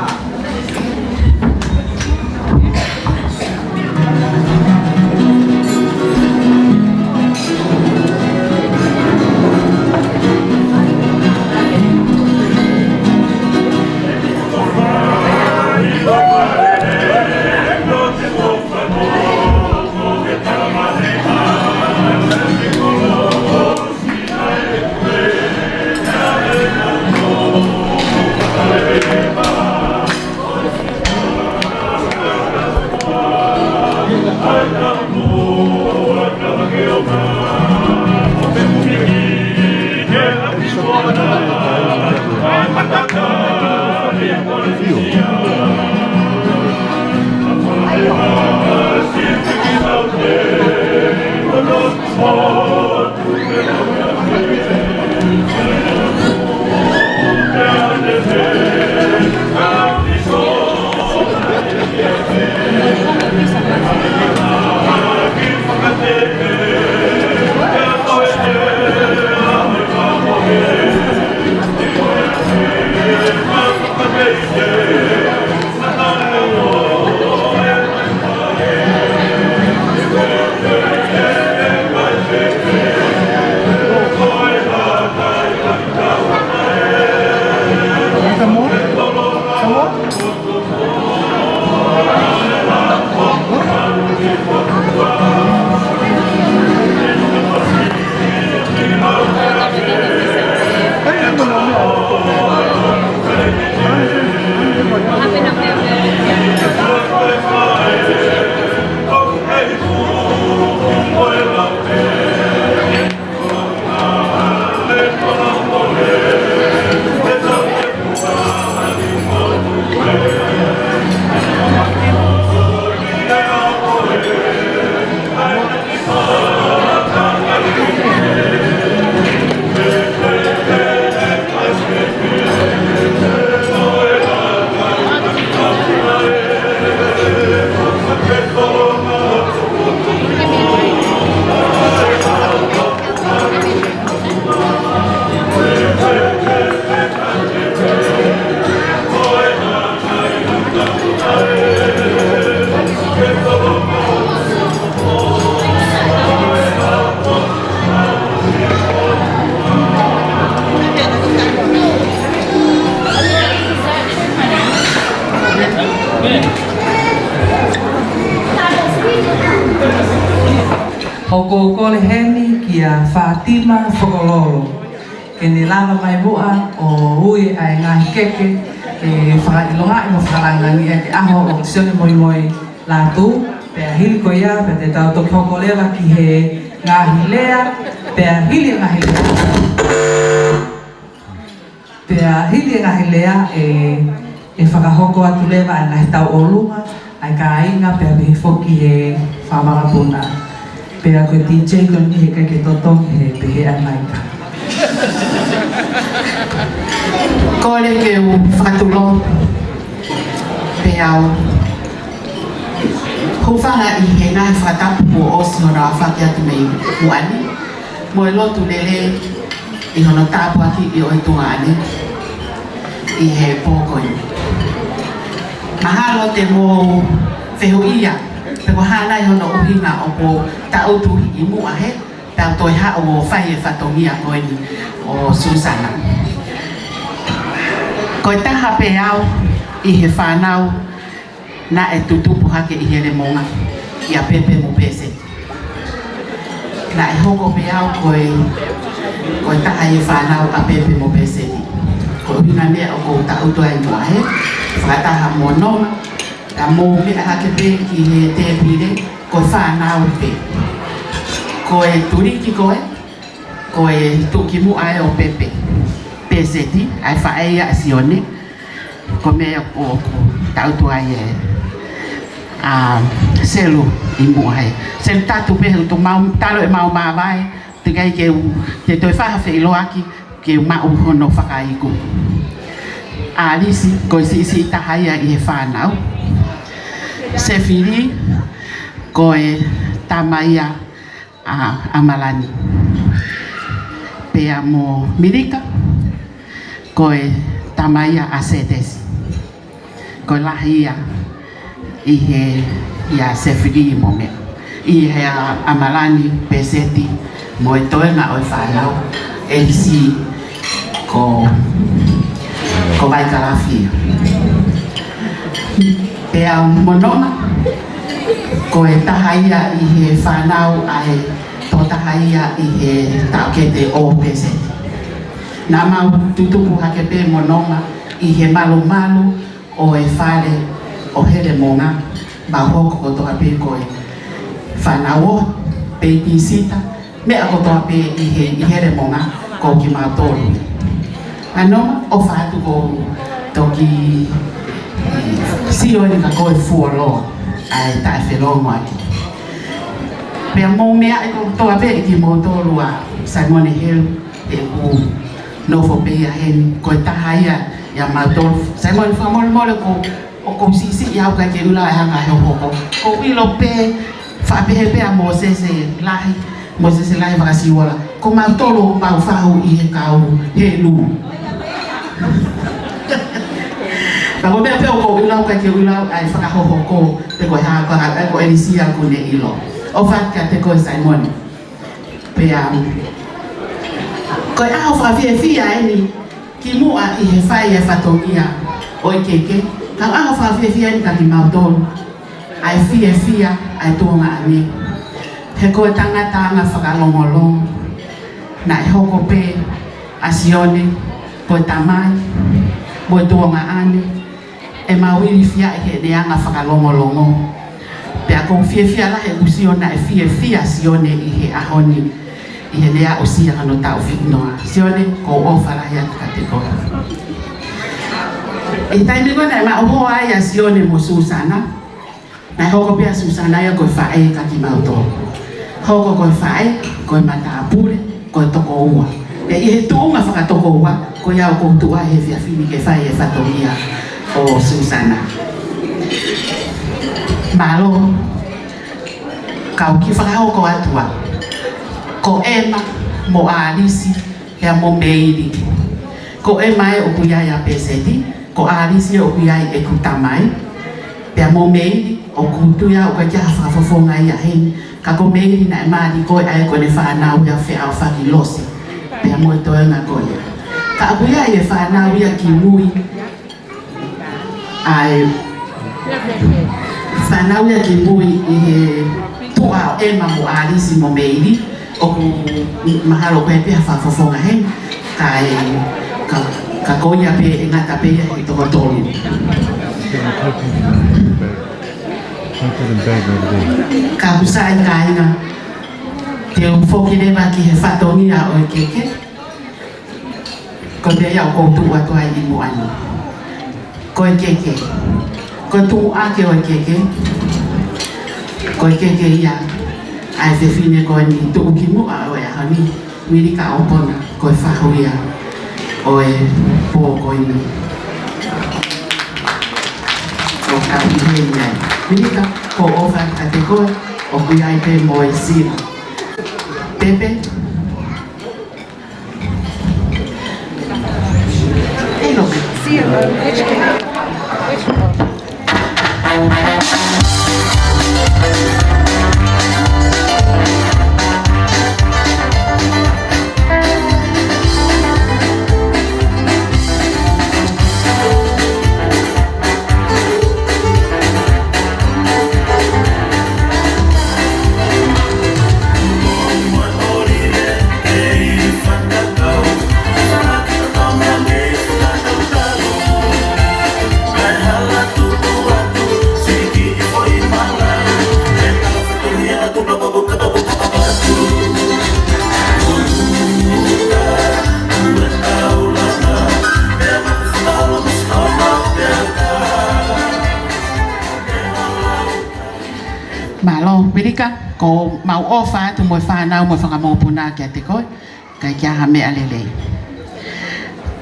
Kole heni kia Fātima Fokololo ke ne lava mai muʻa ʻo ui ʻa e ngaahi keke ke fakaʻilongaʻi mo fakalāngilangiʻi ʻa e ʻaho ʻo Sione Moimoi Lātū. Pea hili ko ia, pea te tau toki hoko leva ki he ngaahi lea, pea hili e ngaahi lea. Pea hili e ngaahi lea ʻe, ʻe fakahoko atu leva ʻa e ngaahi tauʻolunga ʻa e kāinga pea pehē foki he fakavalapuna. Pea ko e DJ ko eni heʻikai ke totongi he pehē ʻa e maika. Kole ke u fakatulou pea u hūfanga ʻi he ngaahi fakatapu kuo ʻosi hono aofaki atu mei muʻa ni, mo e lotu lelei ʻi hono tāpuakiʻi ʻo e tuongaʻane ʻi he pō ko eni. Mahalo te mou fehuʻia pe ko e hā nai hono ʻuhinga ʻoku ou tangutu ʻi muʻa hē, pea u toe haʻu ʻo fai e fatongia ko eni ʻo Susana. Ko e taha pē au ʻi he fānau naʻe tutupu hake ʻi Helemonga, ʻia Pepe mo Pēseti. Naʻe hoko pē au ko e, ko e taha ʻi he fānau ʻa Pepe mo Pēseti. Ko e ʻuhinga meʻa ʻoku ou tangutu ai muʻa hē, fakataha mo Noma, pea mou meʻa hake pē ki he tēpile, ko e fānau pē. Ko e tuliki ko ē, ko e tuʻukimuʻa ē ʻo Pepe, Pēseti, ʻa e faʻē ia ʻa Sione, ko e meʻa ʻoku tangutu ai ē, ʻa Selu ʻi muʻa hē. Selu, tatau pē he ʻoku mau talo ʻemau māvae, teʻeki ai ke u, te toe fai ha feʻiloaki ke u maʻu hono fakaiku. ʻAlisi, ko e siʻisiʻi taha ia ʻi he fānau. Sefili, ko e tama ia ʻa ʻAmalani. Pea mo Milika, ko e tama ia ʻa Sētesi. Ko e lahi ia ʻi he, ʻia Sefili mo meʻa. ʻI he ʻa ʻAmalani, Pēseti, mo e toenga ʻo e fānau, ʻElisi, ko, ko Vaikalafi. Pea mo Noma, ko e taha ia ʻi he fānau ʻa e tokotaha ia ʻi he taʻokete ʻo Pēseti. Naʻa mau tutupu hake pē mo Noma ʻi he malumalu ʻo e fale ʻo Helemonga, mau hoko kotoa pē ko e fānau ʻo babysitter, meʻa kotoa pē ʻi he, ʻi Helemonga ko kimautolu. ʻA Noma, ʻofa atu ʻoku ou toki sio eni ka ko e fuoloa ʻa e taʻefelongoaki. Pea mou meʻa ʻi kotoa pē ʻi kimoutolu ʻa Saimone Helu, ʻeku nofo pē ia heni, ko e taha ia ʻia mautolu. Saimone, fakamolemole ʻoku, ʻoku ou siʻisiʻi au ʻikai ke u ʻilo e anga hoʻo hoko. ʻOku ou ʻilo pē, faʻa pehē pē ʻa Mōsese Lahi, Mōsese Lahi Vakasiuola, ko mautolu ʻoku mau fahu ʻi he kau Helu. Ka ko e meʻa pē ʻoku ou ʻilo au ʻikai ke u ʻilo ʻa e fakahohoko, pe ko e hā, ko e hā, ko ʻElisi ʻoku ne ʻilo. ʻOfa atu kiate koe Saimone. Pea, ko e ʻaho fakafiefia eni kimuʻa ʻi he fai e fatongia ʻo e keke, ka ko e ʻaho fakafiefia eni kia kimautolu, ʻa e fiefia ʻa e tuongaʻane. He ko e tangata anga fakalongolongo, naʻe hoko pē ʻa Sione ko e tamai mo e tuongaʻane, ʻemau ilifia ʻi heʻene anga fakalongolongo. Pea ʻoku ou fiefia lahi ʻeku sio naʻe fiefia Sione ʻi he ʻaho ni, ʻi heʻene aʻusia hono taʻu fitu noa. Sione, ʻoku ou ʻofa lahi atu kiate koe. ʻI he taimi ko ē naʻe maʻu hoa ai ʻa Sione mo Susana, naʻe hoko pē ʻa Susana ia ko e faʻē kia kimautolu. Hoko ko e faʻē, ko e matāpule, ko e tokoua. Pea ʻi he tuʻunga fakatokoua, ko ia ʻoku ou tuʻu ai he efiafi ni ke fai e fatongia ʻo Susana. Mālō, kau kiʻi fakahoko atu ā. Ko ʻEma mo ʻAlisi, pea mo Meili. Ko ʻEma ē ʻoku ʻi ai ʻa Pēseti, ko ʻAlisi ē ʻoku ʻi ai ʻeku tamai, pea mo Meili, ʻoku ou tui au ʻoku ʻikai ke ʻi ai ha fakafofonga ia heni, ka ko Meili naʻe mali ko ē ʻa ē ko ʻene fānau ia Feʻaofaki Losi, pea mo e toenga ko ia. Ka ʻoku ʻi ai e fānau ia kimui, ʻa e fānau ia kimui ʻi he tuʻa ʻo ʻEma mo ʻAlisi mo Meili, ʻOku mahalo ko e pē ha fakafofonga heni, ka e, ka, ka ko ia pē ʻe ngata pē ia he toko tolu. Ka ʻoku sai kāinga, te u foki leva ki he fatongia ʻo e keke. Ko e meʻa ia ʻoku ou tuʻu atu ai ʻi muʻa ni. Ko e keke. Ko e tuʻu ʻaki ʻo e keke. Ko e keke ia ʻa e fefine ko eni tuʻu ki muʻa ʻo e ʻaho ni. Milika ʻOpona, ko e fahu ia ʻo e pō ko eni. ʻOku tau ʻi heni ai. Milika, ʻoku ou ʻofa atu kiate koe, ʻoku ʻi ai pē mo e sila. Pepe. Mālō, Milika, ʻoku mau ʻofa atu mo e fānau mo e fanga mokopuna kiate koe, kae ʻikai ha meʻa lelei.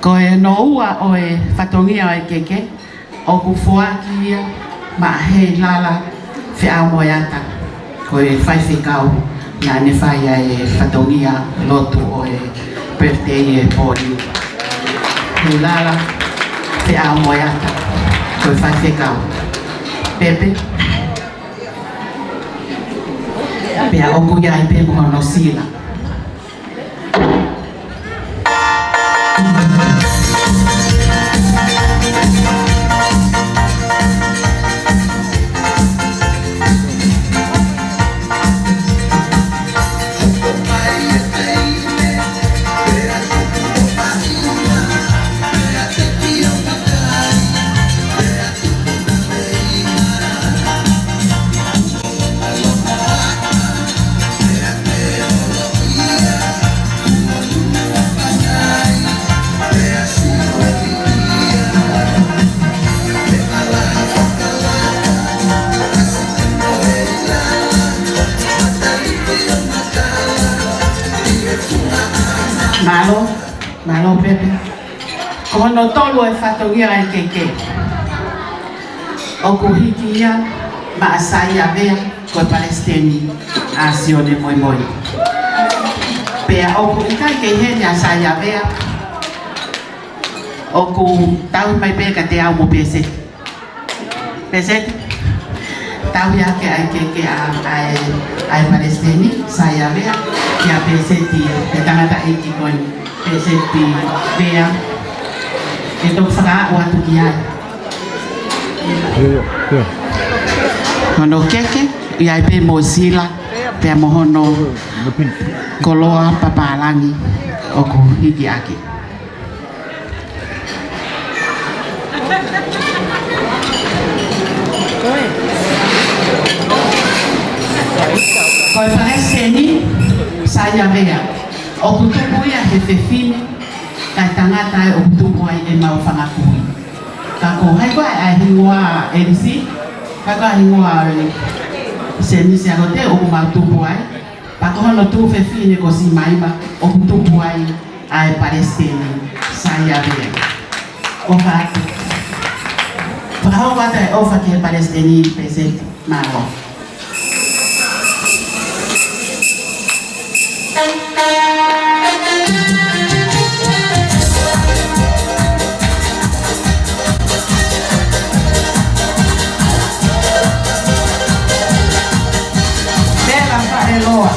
Ko e hono ua ʻo e fatongia ʻo e keke, ʻoku foaki ia maʻa Heilala Feʻaomoeata, ko e faifekau naʻa ne fai ai e fatongia lotu ʻo e birthday e pō ni. Heilala Feʻaomoeata, ko e faifekau. Pepe. Pea ʻoku ʻi ai pē mo hono sila. Mālō, mālō Pepe. Ko hono tolu e fatongia ʻa e keke. ʻOku hiki ia maʻa Saiavea, ko e palesiteni ʻa Sione Moimoi. Pea ʻoku ʻikai ke ʻi heni ʻa Saiavea, ʻoku tauhi mai pē kiate au mo Pēseti. Pēseti, tauhi ake ʻa e keke ʻa, ʻa e, ʻa e palesiteni, Saiavea, kia Pēseti, e tangataʻeiki ko eni. Pēseti Vea, ʻe toki fakaaʻu atu ki ai. Ia, ia. Hono keke, ʻi ai pē mo sila, pea mo hono koloa papālangi ʻoku hiki ake. Ko e palesiteni, Saiavea. ʻOku tupu ia he fefine, kae tangata ē ʻoku tupu ai ʻemau fanga kui. Ka ko hai koā ʻa e hingoa M C, hai koā hingoa ʻo e semisi ako te ʻoku mau tupu ai. Pea ko hono tuofefine ko Simaima ʻoku tupu ai ʻa e palesiteni, Saiavea. ʻOfa atu. Fakahoko atu e ʻofa ki he palesiteni Pēseti. Mālō. Bela Faʻeloa.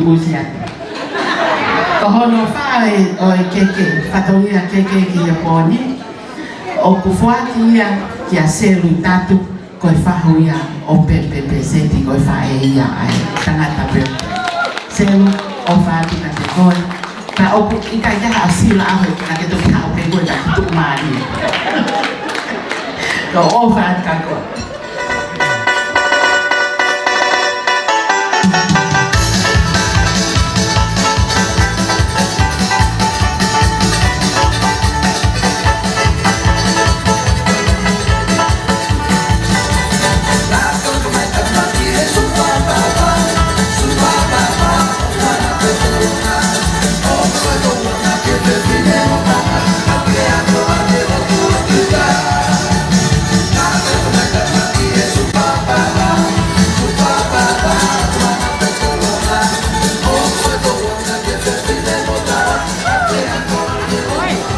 Museum. Ko hono fā ʻo e, ʻo e keke, fatongia keke ki he pō ni, ʻoku foaki ia kia Selu Tatu, ko e fahu ia ʻo Pepe Peseti, ko e faʻē ia ʻa e tangata pē. Selu, ʻofa atu kiate koe. Ka ʻoku ʻikai ke ha sila ʻaho ʻe kina ke toki haʻu pē koe ka ke tuʻumālie. Ka ʻofa atu kia koe.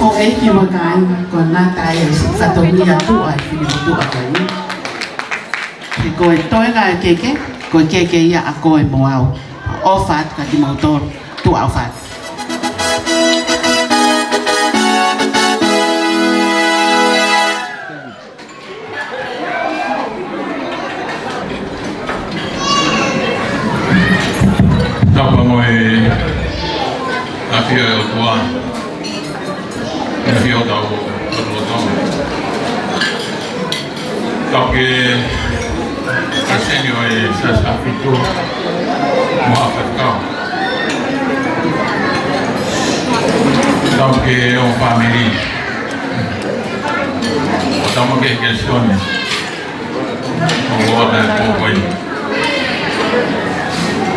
ʻOku ʻi ai e kiʻi vakai, ko e ngata e siʻi fatongia tuʻa ʻi he finemotuʻa ko eni. He ko e toenga e keke, ko e keke ia ʻa koe mo au. ʻOfa atu kiate kimoutolu, tuʻa ʻofa atu. Tapu mo e ʻafio ʻa e ʻOtua, ʻafio ʻa hotau ʻOtua. Tapu ki he palesiteni ʻo e Siasi ʻAhofitu mo e faifekau. Tapu ki he ongo fāmili. Tapu ki he Sione. ʻO ʻoatu e pō ko eni.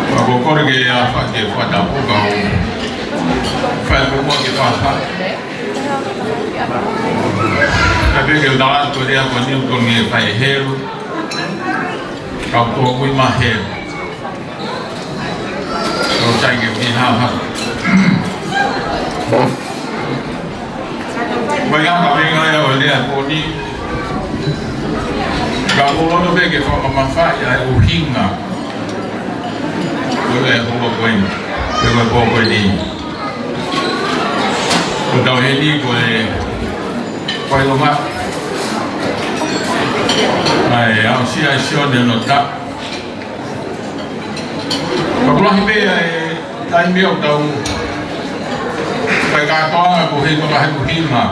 Ka ʻoku ou kole ke ʻalu atu ke fakatapu ka u fai mo ke fai. Ka pehē ke u tala atu ko e lea ko eni ʻoku ou tui ʻe fai helu. Ka ʻoku ou ui mai helu. ʻOku ou tui ke u kiʻi hao hao. Ko e anga ʻa e ngaahi ʻo e lea ko eni. Ka ʻoku ou loto pē ke fakamamafaʻi ʻa e ʻuhinga ʻo e holo ko eni, pe ko e pō ko eni. Ko hotau heni ko e fakaʻilonga ʻa e aʻusia ʻe Sione hono taʻu. Ka ʻoku lahi pē ʻa e taimi ʻoku tau fai kātoanga ko e hei ko e ngaahi ʻuhinga.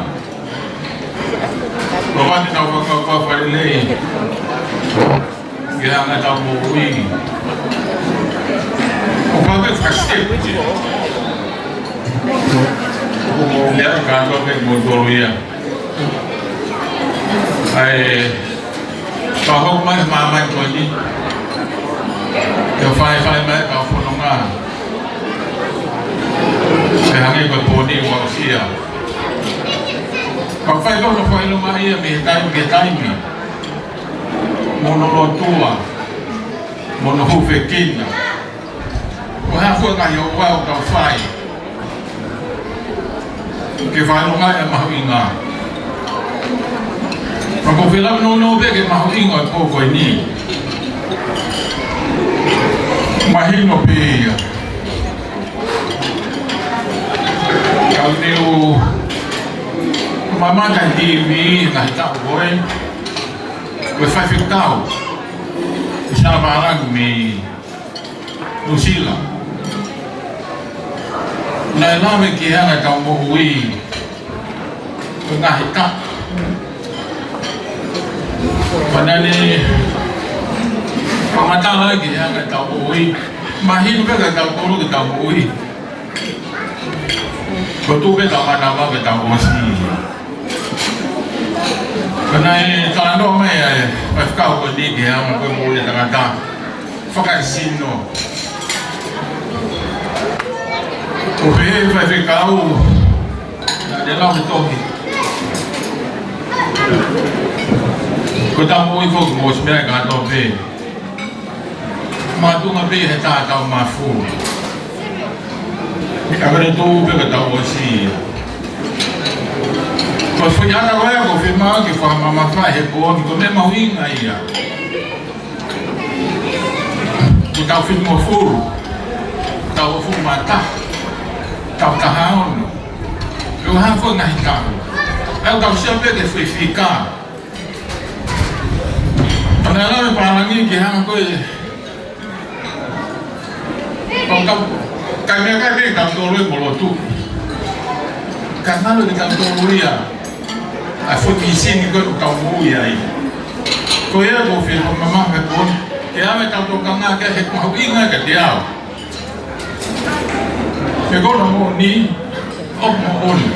Ko e ʻoatu ʻetau fakakaukau fakalelei ke hanga ʻetau moʻui. ʻOku pau ke fakasitepu ia. ʻOku mou lea kātoa pē mo tolu ia. ʻA e, ka hoko mai he māmani ko eni. Ke faifai mai ka fononga. Ke hangē ko e pō ni ʻoku aʻusia. Ka fai ko hono fakaʻilonga ia mei he taimi ki he taimi. Mo hono lotua. Mo hono hūfekina. Ko e hā fua e ngaahi ʻoku tau fai. Ke fakaʻilongaʻi ʻa e mahuʻinga. Ka ʻoku ou fie lave nounou pē ki he mahuʻinga ʻo e pō ko eni. Mahino pē ia. Ka u te u mamata he T V, ngaahi taʻu ko ē. Ko e faifekau. ʻI Salamalangi mei Nuʻusila. Naʻe lave ki he anga ʻetau moʻui. Ko e ngaahi taʻu. Pea naʻá ne fakamatala ki he anga ʻetau moʻui. Mahino pē kiate kitautolu ʻetau moʻui. Ko e tuʻu pē ʻetau manava ke tau ʻosi. Pea naʻe talanoa mai ʻa e faifekau ko eni ki he anga ko ē moʻui ʻa e tangata. Fakaesino. ʻO pehē ʻe he faifekau, naʻá ne lau he tohi. Ko ʻetau moʻui foki mo e meʻa kātoa pē. Mātuʻaki pē he taʻu ʻe mafu. Ka ko e tuʻu pē ke tau ʻosi ia. Ko e foʻi ʻata ko ē ʻoku fiemaʻu ke fakamamafaʻi he pō ni ko e meʻa mahuʻinga ia. Ko ʻetau finemui fulu. Taʻu hongofulu mā taha, taʻu taha ono. Pea u hanga ko e ngaahi taʻu. Pea u tau sio pē ki he foʻi fika. Pea naʻe lau ʻe he pālangi ke hanga ko e, pea u tau, ka meʻa kai pē kitautolu ʻi he lotu. Ka ngalo kitautolu ia ʻa e foʻi mīsini ko ē ʻoku tau moʻui ai. Ko ia ʻoku ou fie mamafa he pō ni, ke ʻave ʻetau tokanga ki he mahuʻinga kiate au. He ko hono moʻoni, ʻoku moʻoni.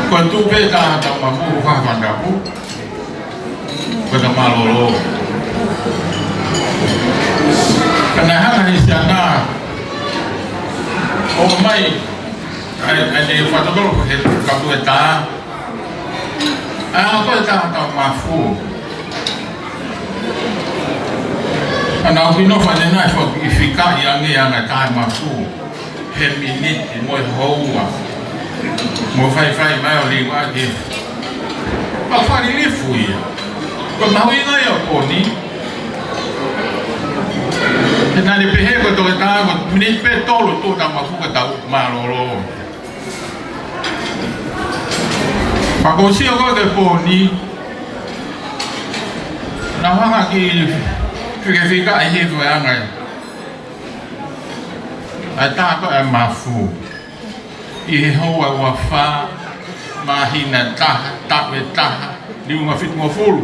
Ko e tuʻu pē ʻa e tangata mafu ʻoku fai ha fanga tapu, ko e tangata mālōlō. Ka naʻe hanga ʻe he siana ʻo ʻomai ʻa e, ʻa e fakatotolo ko ē he kapu e tā. ʻA ko e tangata mafu. ʻA naʻa ku nofo ʻanenai ʻo fakaʻifiʻifi ange ʻa e tangata mafu he miniti mo e houa. Mo faifai mai ʻo liʻaki. Pea fālilifu ia. Ko e mahuʻinga ia ʻo e pō ni. He naʻa ne pehē ko e toketā ko e miniti pē ʻe tolu tuʻu ʻa e tangata mafu ka tau mālōlō. Pea ko e sio ko ē ki he pō ni, naʻa ku hanga ʻo fakaʻifiʻifi ʻa e hifo e anga ia ʻa e tangata ko ē mafu ʻi he houa ua fā, māhina taha, taʻu ʻe taha, liunga fitungofulu.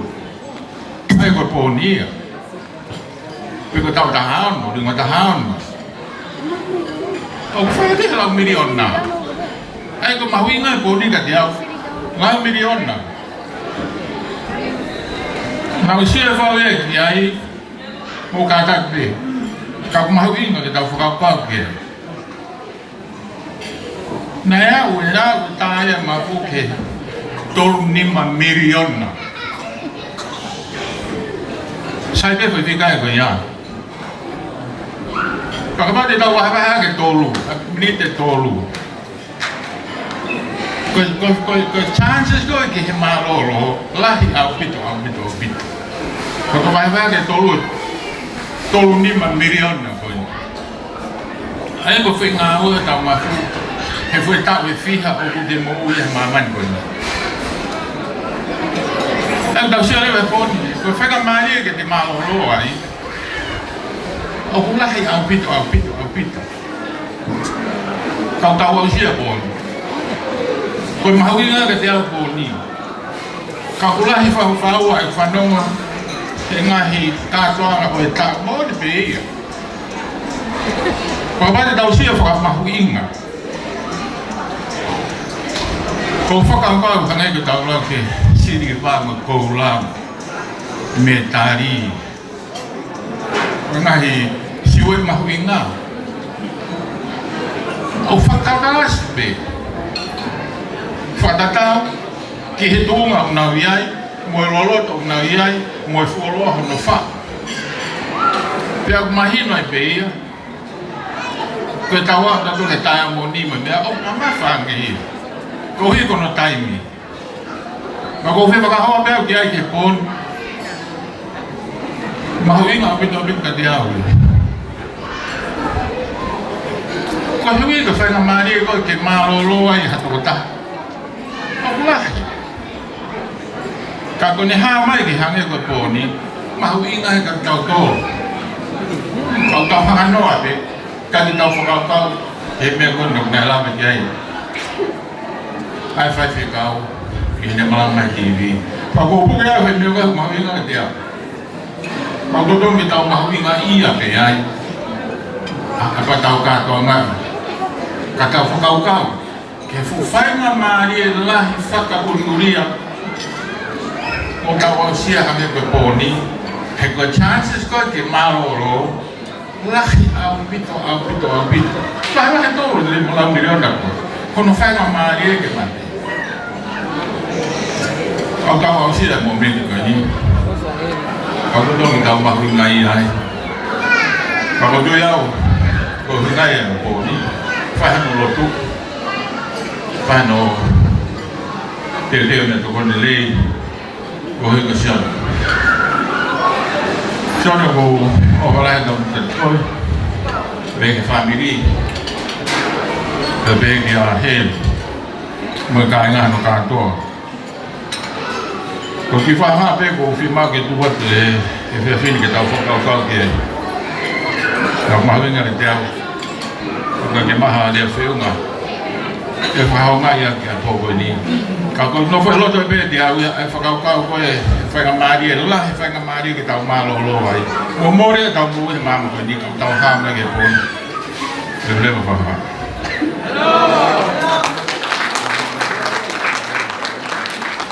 ʻA ia ko e pō ni ia. Pe ko e taʻu taha ono, liunga taha ono. ʻOku fai ʻe he lau miliona. ʻA ia ko e mahuʻinga e pō ni kiate au. Lau miliona. Naʻa ku sio ʻe fau ia ki ai, mo kātaki pē. Ka ʻoku mahuʻinga ke tau fakakaukau ki ai. Naʻe aʻu e lau tā ia mafu ki he tolu nima miliona. Sai pē foʻi fika ia ko ia. Pea kapau te tau vahevahe ʻaki e tolu, ʻa e miniti ʻe tolu. Ko e, ko e, ko e, ko e chances ko ē ki he mālōlō, lahi ʻaupito, ʻaupito, ʻaupito. Ko e vahevahe ʻaki e tolu, tolu nima miliona ko ē. ʻA ia ko e foʻi ngāue ʻa e tangata mafu, he foʻi taʻu ʻe fiha ʻoku te moʻui ai he māmani ko eni. Tau tau sio leva he pō ni, ko e faingamālie ke te mālōlō ai. ʻOku lahi ʻaupito, ʻaupito, ʻaupito. Ka u tau aʻusia e pō ni. Ko e mahuʻinga kiate au e pō ni. Ka ʻoku lahi fau fau ʻa e fanongo he ngaahi kātoanga ʻo e taʻu, moʻoni pē ia. Kapau te tau sio fakamahuʻinga. Ko e fakakaukau hangē ko ʻetau lau ki he siliva mo e koula, mētali, ngaahi siuē mahuʻinga. ʻOku fakakalasi pē. Fakatatau ki he tuʻunga ʻoku nau ʻi ai, mo e loloto ʻoku nau ʻi ai, mo e fuoloa hono faʻu. Pea ʻoku mahino ai pē ia. Ko e tau ʻa tautolu he taimi ni mo e meʻa ʻoku mamafa ange ia. Koeʻuhi ko hono taimi. Ka ʻoku ou fie fakahoa pē au ki ai ki he pō ni. Mahuʻinga ʻaupito ʻaupito kiate au. Ko e hui ko e faingamālie ko ē ke mālōlō ai ha tokotaha. ʻOku lahi. Ka ko ʻene hā mai ke hangē ko e pō ni, mahuʻinga ia kiate kitautolu. Ka u tau hanga noa pē, ka ke tau fakakaukau he meʻa ko ē naʻa ku lave ki ai. ʻA e faifekau, ʻi heʻene malanga mai he TV. Pea ʻoku ou puke au he meʻa ko ē mahuʻinga kiate au. Pea ʻoku totonu ke tau mahuʻingaʻia pē ai. ʻA, ʻa pea tau kātoanga. Ka tau fakakaukau ki he fuʻu faingamālie lahi fakaʻunuʻunuʻia ʻoku tau aʻusia hangē ko e pō ni. He ko e chances ko ē ke mālōlō, lahi ʻaupito, ʻaupito, ʻaupito. Lahi lahi tolu nima lau miliona ko ē. Ko hono faingamālie ke mate. ʻOku tau aʻusia e mōmeniti ko eni. Ka ʻoku totonu ke tau mahuʻingaʻia ai. Ka ʻoku ou tui au, ko e ʻuhinga ia ʻo e pō ni. Fai hano lotu. Fai hano teuteu mo e tokoni lelei. Koeʻuhi ko Sione. Sione, ʻoku ou ʻofa lahi atu kiate koe. Pehē ki he fāmili, pea pehē kia Helu, mo e kāinga hono kātoa. Ko e kiʻi fakahā pē ʻoku ou fiemaʻu ke tuku atu he, he efiafi ni ke tau fakakaukau ki he, ka mahuʻinga ʻiate au, ʻoku ʻikai ke maha ʻa e feʻunga ke fakahoungaʻi ʻaki ʻa e pō ko eni. Ka ko e nofo ʻi loto pē ʻiate au ia ʻa e fakakaukau ko e faingamālie, lahi e faingamālie ke tau mālōlō ai. Mo mole ʻetau moʻui he māmani ko eni, ka tau hā mai ki he pō ni. Lelei mo e fakahā.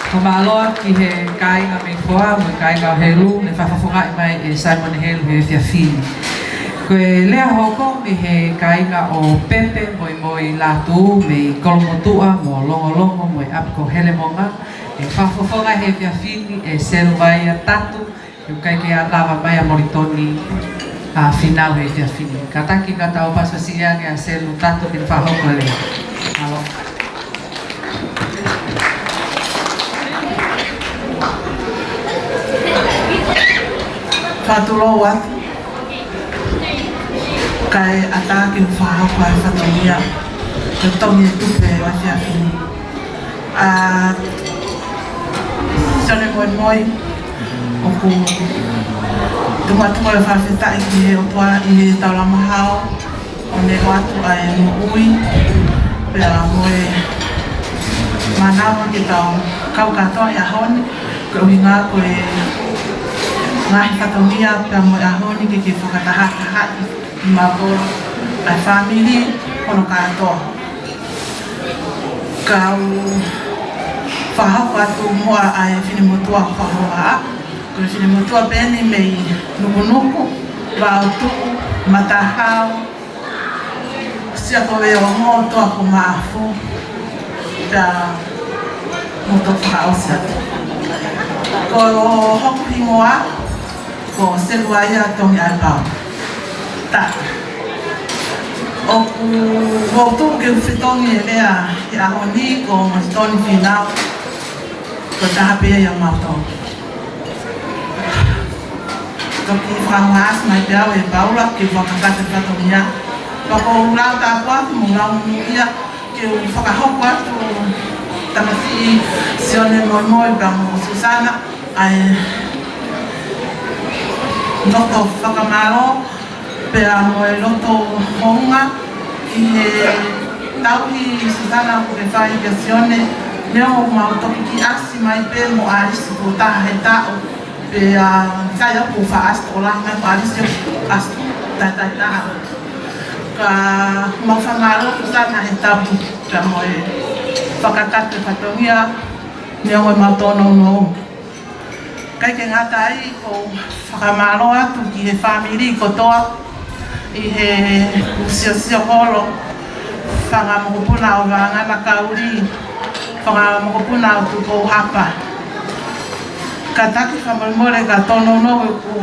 Fakamālō ki he kāinga mei Foa, mo e kāinga ʻo Helu, ne fakafofongaʻi mai ʻe Saimone Helu he efiafi ni. Ko e lea hoko mei he kāinga ʻo Pepe, Moimoi Lātū, mei Kolomotuʻa, mo Longolongo, mo e ʻapi ko Helemonga, ʻe fakafofonga he efiafi ni ʻe Seluvaia Tatu, ʻoku ʻikai ke lava mai ʻa Molitoni ʻa Fīnau he efiafi ni. Kātaki ka tau pasipasi ange ʻa Selu Tatu ke ne fakahoko e lea. Mālō. Fakatulou atu. Kae ʻatā ke u fakahoko ʻa e fatongia. Ko e tongi e tupe ʻo e efiafi ni. ʻA Sione Moimoi, ʻoku tuʻu atu ʻa e fakafetaʻi ki he ʻOtua ʻi he taulama hao, ʻo ne ʻoatu ʻa e moʻui, pea mo e mānava ke tau kau kātoa he ʻaho ni, koeʻuhi ko e ngaahi fatongia pea mo e ʻaho ni ke ke fakatahatahaʻi maʻa e fāmili hono kātoa. Kau fakahoko atu muʻa ʻa e finemotuʻa fakahoko. Ko e finemotuʻa pē eni mei Nukunuku, Vaotuʻu, Matahao, Siakoveongo, Toakomaʻafu, pea mo toki fakaʻosi atu. Ko hoku hingoa, ko Seluvaia Tongi ʻAepau. Ta. ʻOku ou tuʻu ke u fetongi e lea he ʻaho ni ko Molitoni Fīnau. Ko e taha pē ia ʻiate kimautolu. Toki fakahohaʻasi mai pē au ʻe Paula ke u fakakakato e fatongia. Pea ʻoku ou lau tāpuaki mo lau monūʻia ke u fakahoko atu tamasiʻi Sione Moimoi pea mo Susana ʻa e loto fakamālō pea mo e loto hounga ki he tauhi Susana kuo ke fai kia Sione, neongo ʻoku mau toki kiʻi ʻasi mai pē mo ʻAlisi kuo taha he taʻu, pea sai au kuo fakaʻasi tokolahi mai mo ʻAlisi ʻoku ʻasi taʻetaha. Ka mau fakamālō Susana he tapu pea mo e fakakakato e fatongia, neongo ʻemau tōnounou. ʻIkai ke ngata ai, ʻoku ou fakamālō atu ki he fāmili kotoa ʻi he siosio holo, fanga mokopuna ʻo Vangana Kauli, fanga mokopuna ʻo Tupou Hapa. Kātaki fakamolemole ka tōnounou ʻeku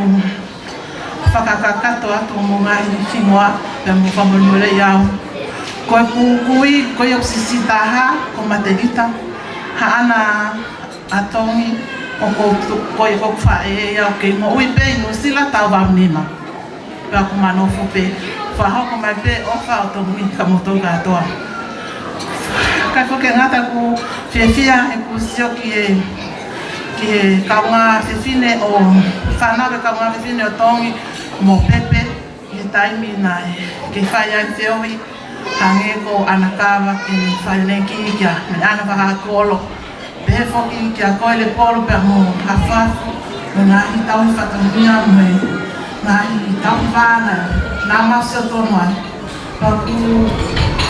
fakakakato atu hoʻomou ngaahi hingoa pea mou fakamolemoleʻi au. Ko ʻeku kui, ko ia ʻoku siʻisiʻi taha, ko Matelita Haʻana ʻa Tongi, ʻoku ou tu-, ko ia ko ʻeku faʻē ia ʻoku kei moʻui pē ʻi Nuʻusila taʻu valu nima. Pea ʻoku ma nofo pē, fakahoko mai pē ʻofa ʻo Tongi kia moutolu kātoa. ʻIkai foki ke ngata ʻoku ou fiefia heʻeku sio ki he, ki he kaungā fefine ʻo, fānau ʻo e kaungā fefine ʻo Tongi mo Pepe, ʻi he taimi naʻe kei fai ai e feohi, hangē ko ʻAna Kava ke ne fai lēkiki kia Meʻana Fakakolo. Pehē foki kia Koele Polo pea mo Hafafu, mo e ngaahi tauhi fatongia mo e ngaahi tauhi vā naʻa mau sio tonu ai. Pea ʻoku ou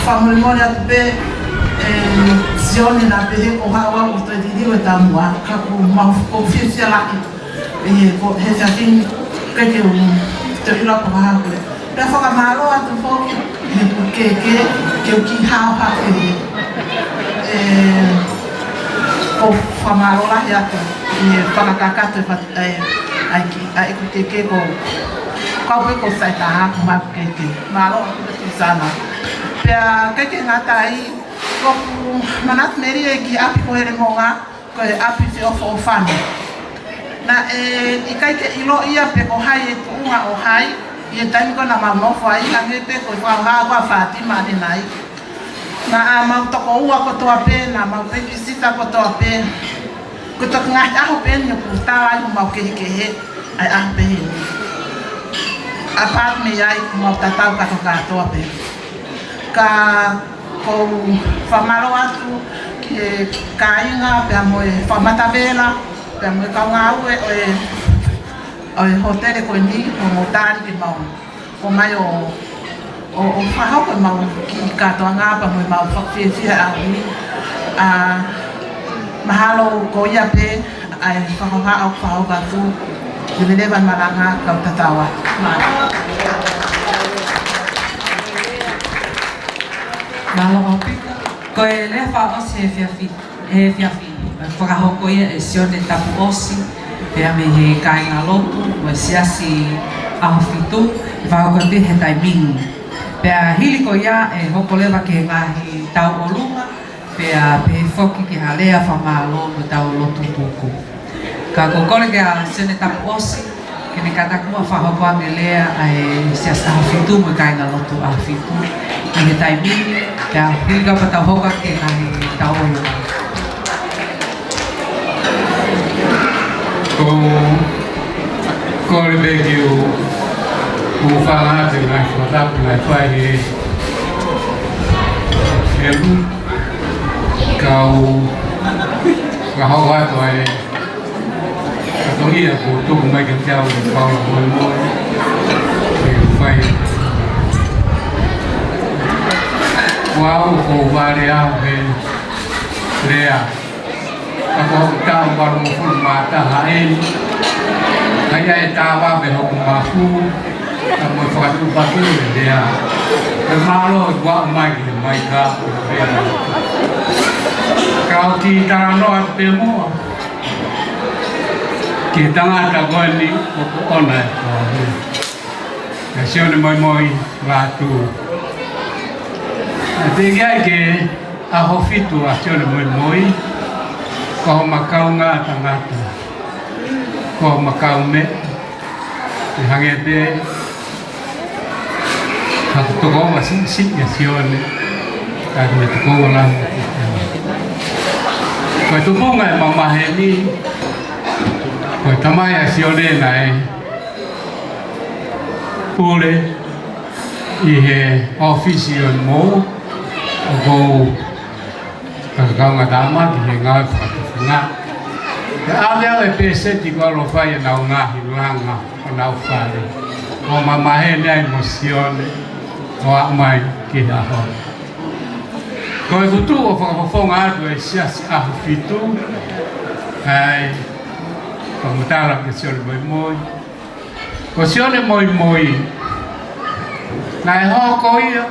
fakamolemole atu pē, ʻe Sione naʻa pehē ko haʻu au ʻo toe liliu e taumuʻa, ka ʻoku mau, ʻoku ou fiefia lahi. ʻE, ko, he efiafi ni, ʻikai ke u toe ʻilo pe ko e hā ko ē. Pea fakamālō atu foki, he ʻoku ke, ke, ke u kiʻi hao hake. ʻE, ʻoku ou fakamālō lahi atu, ʻi he fakakakato e fat-, ʻe, ʻai ki, ʻai ʻeku ke, ke ko, kau pē ko sai taha, ko ma ke, ke. Mālō atu Susana. Pea ʻikai ke ngata ai, ʻoku ou manatu melie ki he ʻapi ko Helemonga, ko e ʻapi feʻofoʻofani. Naʻe ʻikai ke ʻilo ia pe ko hai ʻe tuʻunga ʻo hai, ʻI he taimi ko ē naʻa mau nofo ai, hangē pē ko e fakahohaʻa ʻa Fātima ʻanenai. Naʻa mau tokoua kotoa pē, naʻa mau pekisita kotoa pē. Ko e toki ngaahi ʻaho pē eni ʻoku tala ai homau kehekehe, ʻa e ʻaho pē eni. ʻApart mei ai, ʻoku mau tatau kātoa kātoa pē. Ka ʻoku ou fakamālō atu ki he kāinga, pea mo e fakamatavela, pea mo e kau ngāue ʻo e, ʻo e hōtele ko eni, ʻoku mou tali ke mau ō mai ʻo, ʻo, ʻo fakahoko ʻemau kiʻi kātoanga pea mo ʻemau fakafiefia ʻaho ni. ʻA, mahalo ko ia pē ʻa e fakahohaʻa ʻoku fakahoko atu. Leveleva e malanga, kau tatau atu. Mālō. Mālō ʻaupito. Ko e lea fakaʻosi he efiafi, he efiafi, fakahoko ia ʻe Sione Tapuʻosi, pea mei he kāingalotu ʻo e Siasi ʻAho Fitu, ʻe fakahoko atu he taimi ni. Pea hili ko ia ʻe hoko leva ki he ngaahi tauʻolunga, pea pehē foki ki ha lea fakamālō mo e tau lotu puku. Ka ʻoku ou kole kia Sione Tapuʻosi ke ne kātaki muʻa ʻo fakahoko ange e lea ʻa e Siasi ʻAho Fitu mo e kāingalotu ʻAho Fitu ʻi he taimi ni, pea hili kapau te tau hoko atu ki he ngaahi tauʻolunga. ʻOku ou kole pē ke u, u fakahā atu e ngaahi fakatapu naʻe fai ʻe, ʻe Lu, kau, ka hoko atu ai ka ko ia kuo tuku mai kiate au ʻe Paula Moemoe ke u fai. Ko au ʻoku ou vale au he lea. Ka ko hoku taʻu valungofulu mā taha eni. Ka ʻi ai e tāvave hoku mafu. Ka mo e fakatuʻupakele lea. Ka mālō ʻi kuo aʻu mai ki he maika. Kau kiʻi talanoa atu pē muʻa ki he tangata ko eni ʻoku ʻoʻona e koahe. ʻA Sione Moimoi Lātū. Naʻe teʻeki ai ke ʻAho Fitu ʻa Sione Moimoi, ko homa kaungā tangata, ko homa kaumeʻa, ʻe hangē pē ha tokoua siʻisiʻi ʻa Sione, ka ko e tokoua lahi. Ko e tupunga e mamahi ni, ko e tamai ʻa Sione naʻe pule ʻi he ʻōfisi ʻo e mou, ʻoku ou ka kaungā tama ki he ngāue fakatufunga. Pea ʻave au e pēseti kuo lava fai ʻenau ngaahi langa ʻo ʻenau fale. ʻO mamahi ni ai mo Sione, ʻo aʻu mai ki he ʻaho ni. Ko e kutu ʻo fakafofonga atu e Siasi ʻAho Fitu, ʻai, fakamatala kia Sione Moimoi. Ko Sione Moimoi, naʻe hoko ia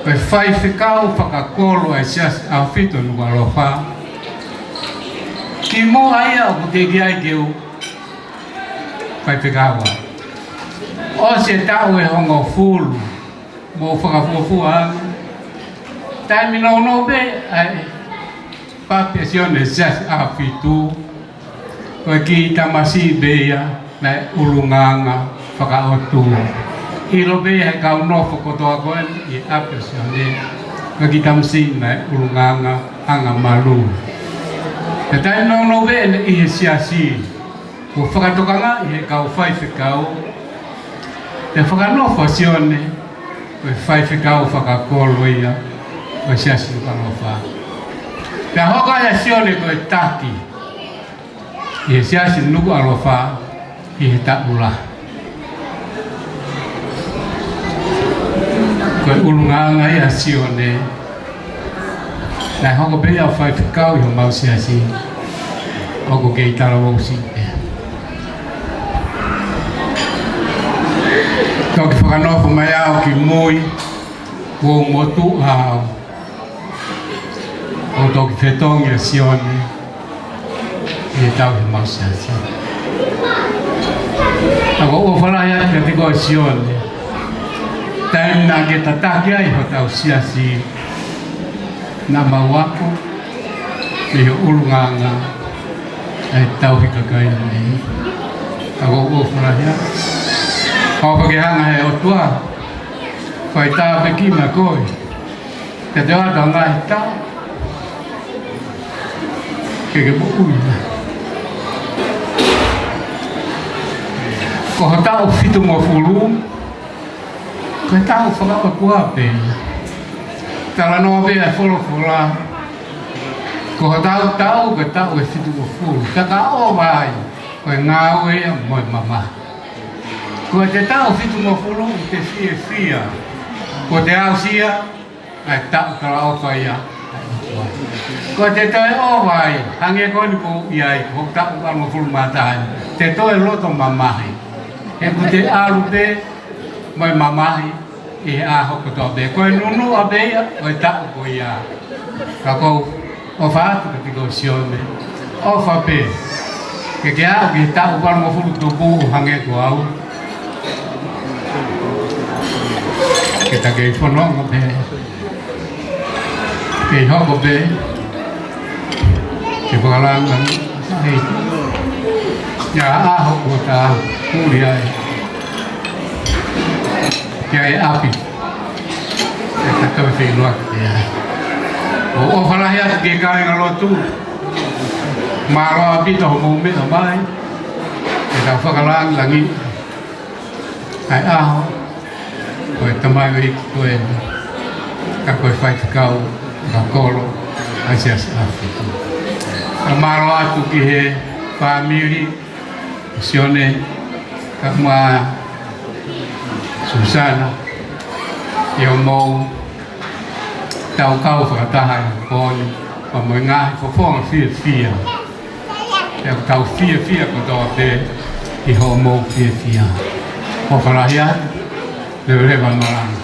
ko e faifekau fakakolo ʻa e Siasi ʻAho Fitu Nukuʻalofa. Kimuʻa ia ʻoku teʻeki ai ke u faifekau ai. ʻOsi e taʻu ʻe hongofulu, mou fakafuofua ange. Taimi nounou pē ʻa e papi ʻa Sione Siasi ʻAho Fitu, ko e kiʻi tamasiʻi pē ia naʻe ʻulungaanga fakaʻotua. ʻIlo pē ʻe he kau nofo kotoa ko eni ʻi ʻapi ʻo Sione, ko e kiʻi tamasiʻi naʻe ʻulungaanga angamalū. Pea taimi nounou pē ʻene ʻi he Siasi, kuo fakatokangaʻi ʻe he kau faifekau, pea fakanofo ʻa Sione ko e faifekau fakakolo ia ʻo e Siasi Nukuʻalofa. Pea hoko ai ʻa Sione ko e taki ʻi he Siasi Nukuʻalofa ʻi he taʻu lahi. Ko e ʻulungaanga ia ʻa Sione, naʻe hoko pē ia ʻo faifekau ʻi homau siasi, ʻoku kei talavou siʻi pē. Toki fakanofo mai au ki mui, kuo u motuʻa au. ʻO toki fetongi ʻa Sione ʻi he tauhi homau siasi. Ka ʻoku ou ʻofa lahi atu kiate koe Sione. Taimi naʻa ke tataki ai hotau siasi, naʻa mau ako mei ho ʻulungaanga ʻa e tauhi kakai ni. Ka ʻoku ou ʻofa lahi atu. ʻOfa ke hanga he ʻOtua, fai tāpuekina koe, ke te ʻoatu ʻa e ngaahi taʻu ke ke moʻui. Ko ho taʻu fitungofulu, ko e taʻu fakaʻotua pē ia. Talanoa pē ʻa e folofola, ko ho taʻu, taʻu, ko e taʻu ʻe fitungofulu. Ka ka ʻova ai, ko e ngāue ia mo e mamahi. Ko ʻete taʻu fitungofulu ʻoku te fiefia, ko ʻete aʻusia ʻa e taʻu talaʻofa ia. Ko ʻete toe ʻova ai, hangē ko eni ʻoku ʻi ai, ko e taʻu valungofulu mā taha, te toe loto mamahi. He ʻoku te ʻalu pē mo e mamahi ʻi he ʻaho kotoa pē. Ko e nunuʻa pē ia ʻo e taʻu ko ia. Ka ʻoku ou ʻofa atu kiate koe Sione. ʻOfa pē ke ke aʻu ki he taʻu valungofulu tupu hangē ko au. Ke ta kei fononga pē, kei hoko pē, ke fakalanga ai. ʻI he ʻaho ko ē ʻoku ta huli ai ki he ʻapi, ke ta toe feʻiloa ki ai. ʻOku ou ʻofa lahi atu ki he kāingalotu. Mālō ʻaupito hoʻomou meʻa mai ke ta fakalāngilangiʻi ʻa e ʻaho ko e tamaioʻeiki ko eni, ka ko e faifekau fakakolo ʻa e Siasi ʻAfika. Ka mālō atu ki he fāmili, Sione, ka mo Susana, ʻi hoʻomou tau kau fakataha ʻi he pō ni, pea mo e ngaahi fofonga fiefia. Pea ʻoku tau fiefia kotoa pē ʻi hoʻomou fiefia. ʻOfa lahi atu, leveleva malanga.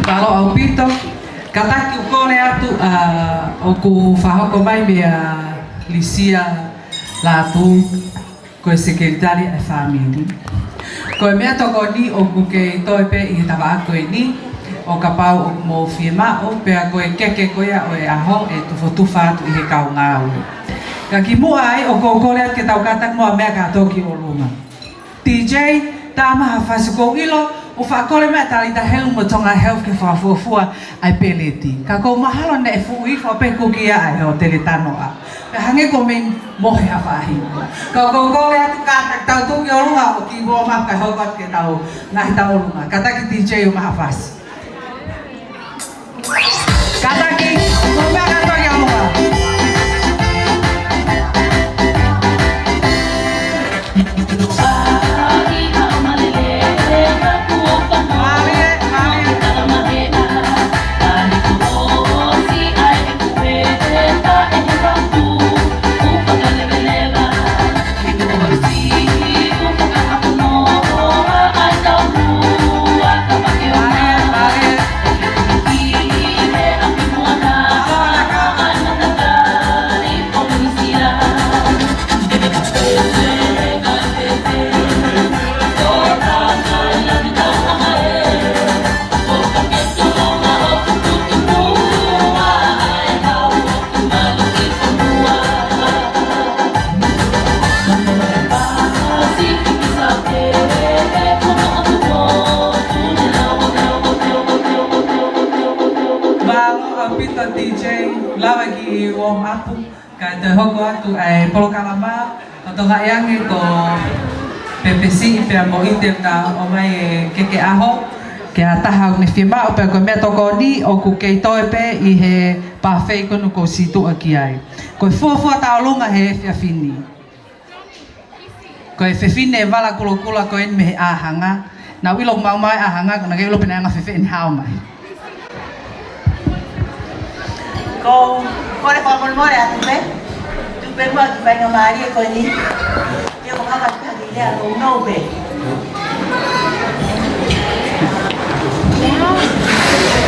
Mālō ʻaupito. Kātaki ʻoku ou kole atu, ʻa, ʻoku fakahoko mai meia Lisia Lātū, ko e sekelitali ʻa e fāmili. Ko e meʻatokoni ʻoku kei toe pē ʻi he tafaʻaki ko eni, ʻo kapau ʻoku mou fiemaʻu, pea ko e keke ko ia ʻo e ʻaho ʻe tufotufa atu ʻi he kau ngāue. Ka kimuʻa ai, ʻoku ou kole atu ke tau kātaki muʻa meʻa ka toki ʻolunga. D J, tā mai ha fasi. ʻOku ou ʻilo ʻoku faʻa kole mai ʻa Talita Health mo Tonga Health ke fakafuofua ʻa e peleti. Ka ʻoku ou mahalo naʻe fuʻu ifo pē kuki ia ʻa e hōtele Tanoa. Pea hangē ʻoku mei mohe ha faʻahinga. Ka ʻoku ou kole atu ka tau toki ʻolunga ʻo kiʻi warm up kae hoko atu ke tau ngaahi tau ʻolunga. Kātaki D J ʻomai ha fasi. Kātaki, ko e meʻa kātoa ia ʻolunga. Mālō ʻaupito D J, lava e kiʻi warm up, kae toe hoko atu ʻa e polokalama, ʻo tokangaʻi ange ko Pepesi pea mo ʻIte ka ʻomai e keke ʻaho, ke ʻa taha ʻoku ne fiemaʻu, pea ko e meʻatokoni ʻoku kei toe pē ʻi he buffet ko eni ʻoku ou situʻa ki ai. Ko e fuofua tauʻolunga he efiafi ni. Ko e fefine vala kulokula ko eni mei he ʻĀhanga. Naʻa ku ʻilo ʻoku maumau e ʻĀhanga, ka naʻa ku ʻilo pē naʻe anga fēfē ʻene hao mai. ʻOku ou kole fakamolemole atu pē. Tuku pē muʻa kiʻi faingamālie ko eni. Ke u hanga atu pē ha kiʻi lea nounou pē.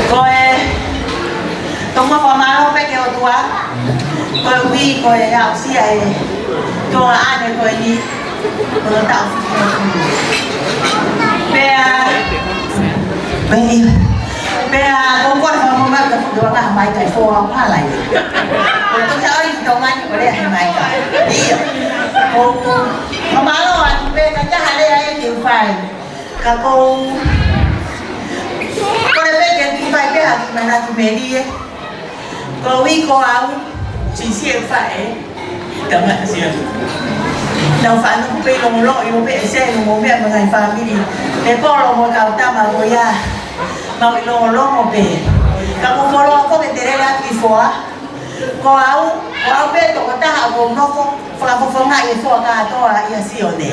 Ko e tomuʻa fakamālō pē ki he ʻOtua, koeʻuhi ko e aʻusia e tuongaʻane ko eni, ko e taʻu fitungofulu. Pea, pea, Pea ko e kole fakamolemole ka futu anga mai kai fo au hala ia. Ko e toki ʻai ki Tonga ni ko e lea he mai kai. ʻIo. Ko e fakamālō atu pē ka ʻikai ha lea ia ke u fai. Ka ko e kole pē ke u fai pē ha kiʻi manatu melie. Ko au, ko au, sisi e faʻē, tama sio. Naʻa ku fanongo pē ʻi Longolongo, ʻi Longomea, ʻi Longomea mo e ngaahi fāmili. Pea polo mo e kau tama ko ia, mau ʻi Longolongo pē. Ka ko e kole ko e ke telele atu ki fo au. Ko au, ko au pē tokotaha ʻoku ou nofo fakafofongaʻi e fo kātoa ʻia Sione.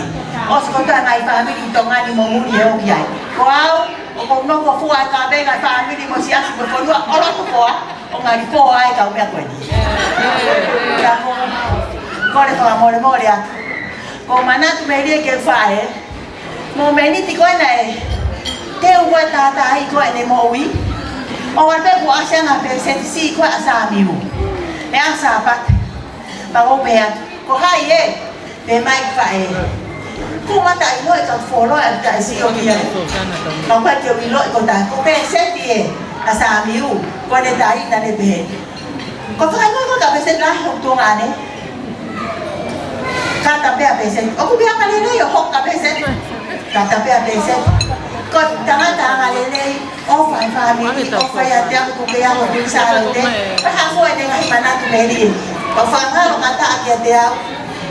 ʻOsi ko e ngaahi fāmili ʻi Tonga ni mo muli ʻe ʻoku ʻi ai. Ko au, ʻoku ou nofo fua e kaveinga fāmili mo siasi mo e fonua ʻo loto fo au. ʻO ngali fo ai kau meʻa ko eni. Pea ko e kole fakamolemole atu. Ko e manatu melie ke u fai, mo e miniti ko ena ē, te u ʻai tātā ai ko eni moʻui. ʻO ʻai pē kuo ʻasi ʻa e peseti siʻi ko ē ʻa Samiu. ʻE ʻa Sāpate. Pea ko e pehē atu, ko hai ē? Pehē mai faʻē. Ko e mata ʻilo e kau folo ʻa e taʻe sio ki ai. Ka ʻoku ʻikai ke u ʻilo ʻe koe ko e peseti ē ʻa Samiu, ko ʻene taina ne pehē. Ko e faʻē ko e ka peseti la ho tuonga ane. Kata pē ʻa e peseti. ʻOku pehē ʻa e lelei ʻo hoko ʻa e peseti. Kata pē ʻa e peseti. Ko e tangata anga lelei. ʻOfa e fāmili, ʻofa ʻiate au, tuku ke au ʻo tui sālote. Pea hā fua ʻene ngaahi manatu melie. Pea u fakangaloʻi ngataʻa kiate au.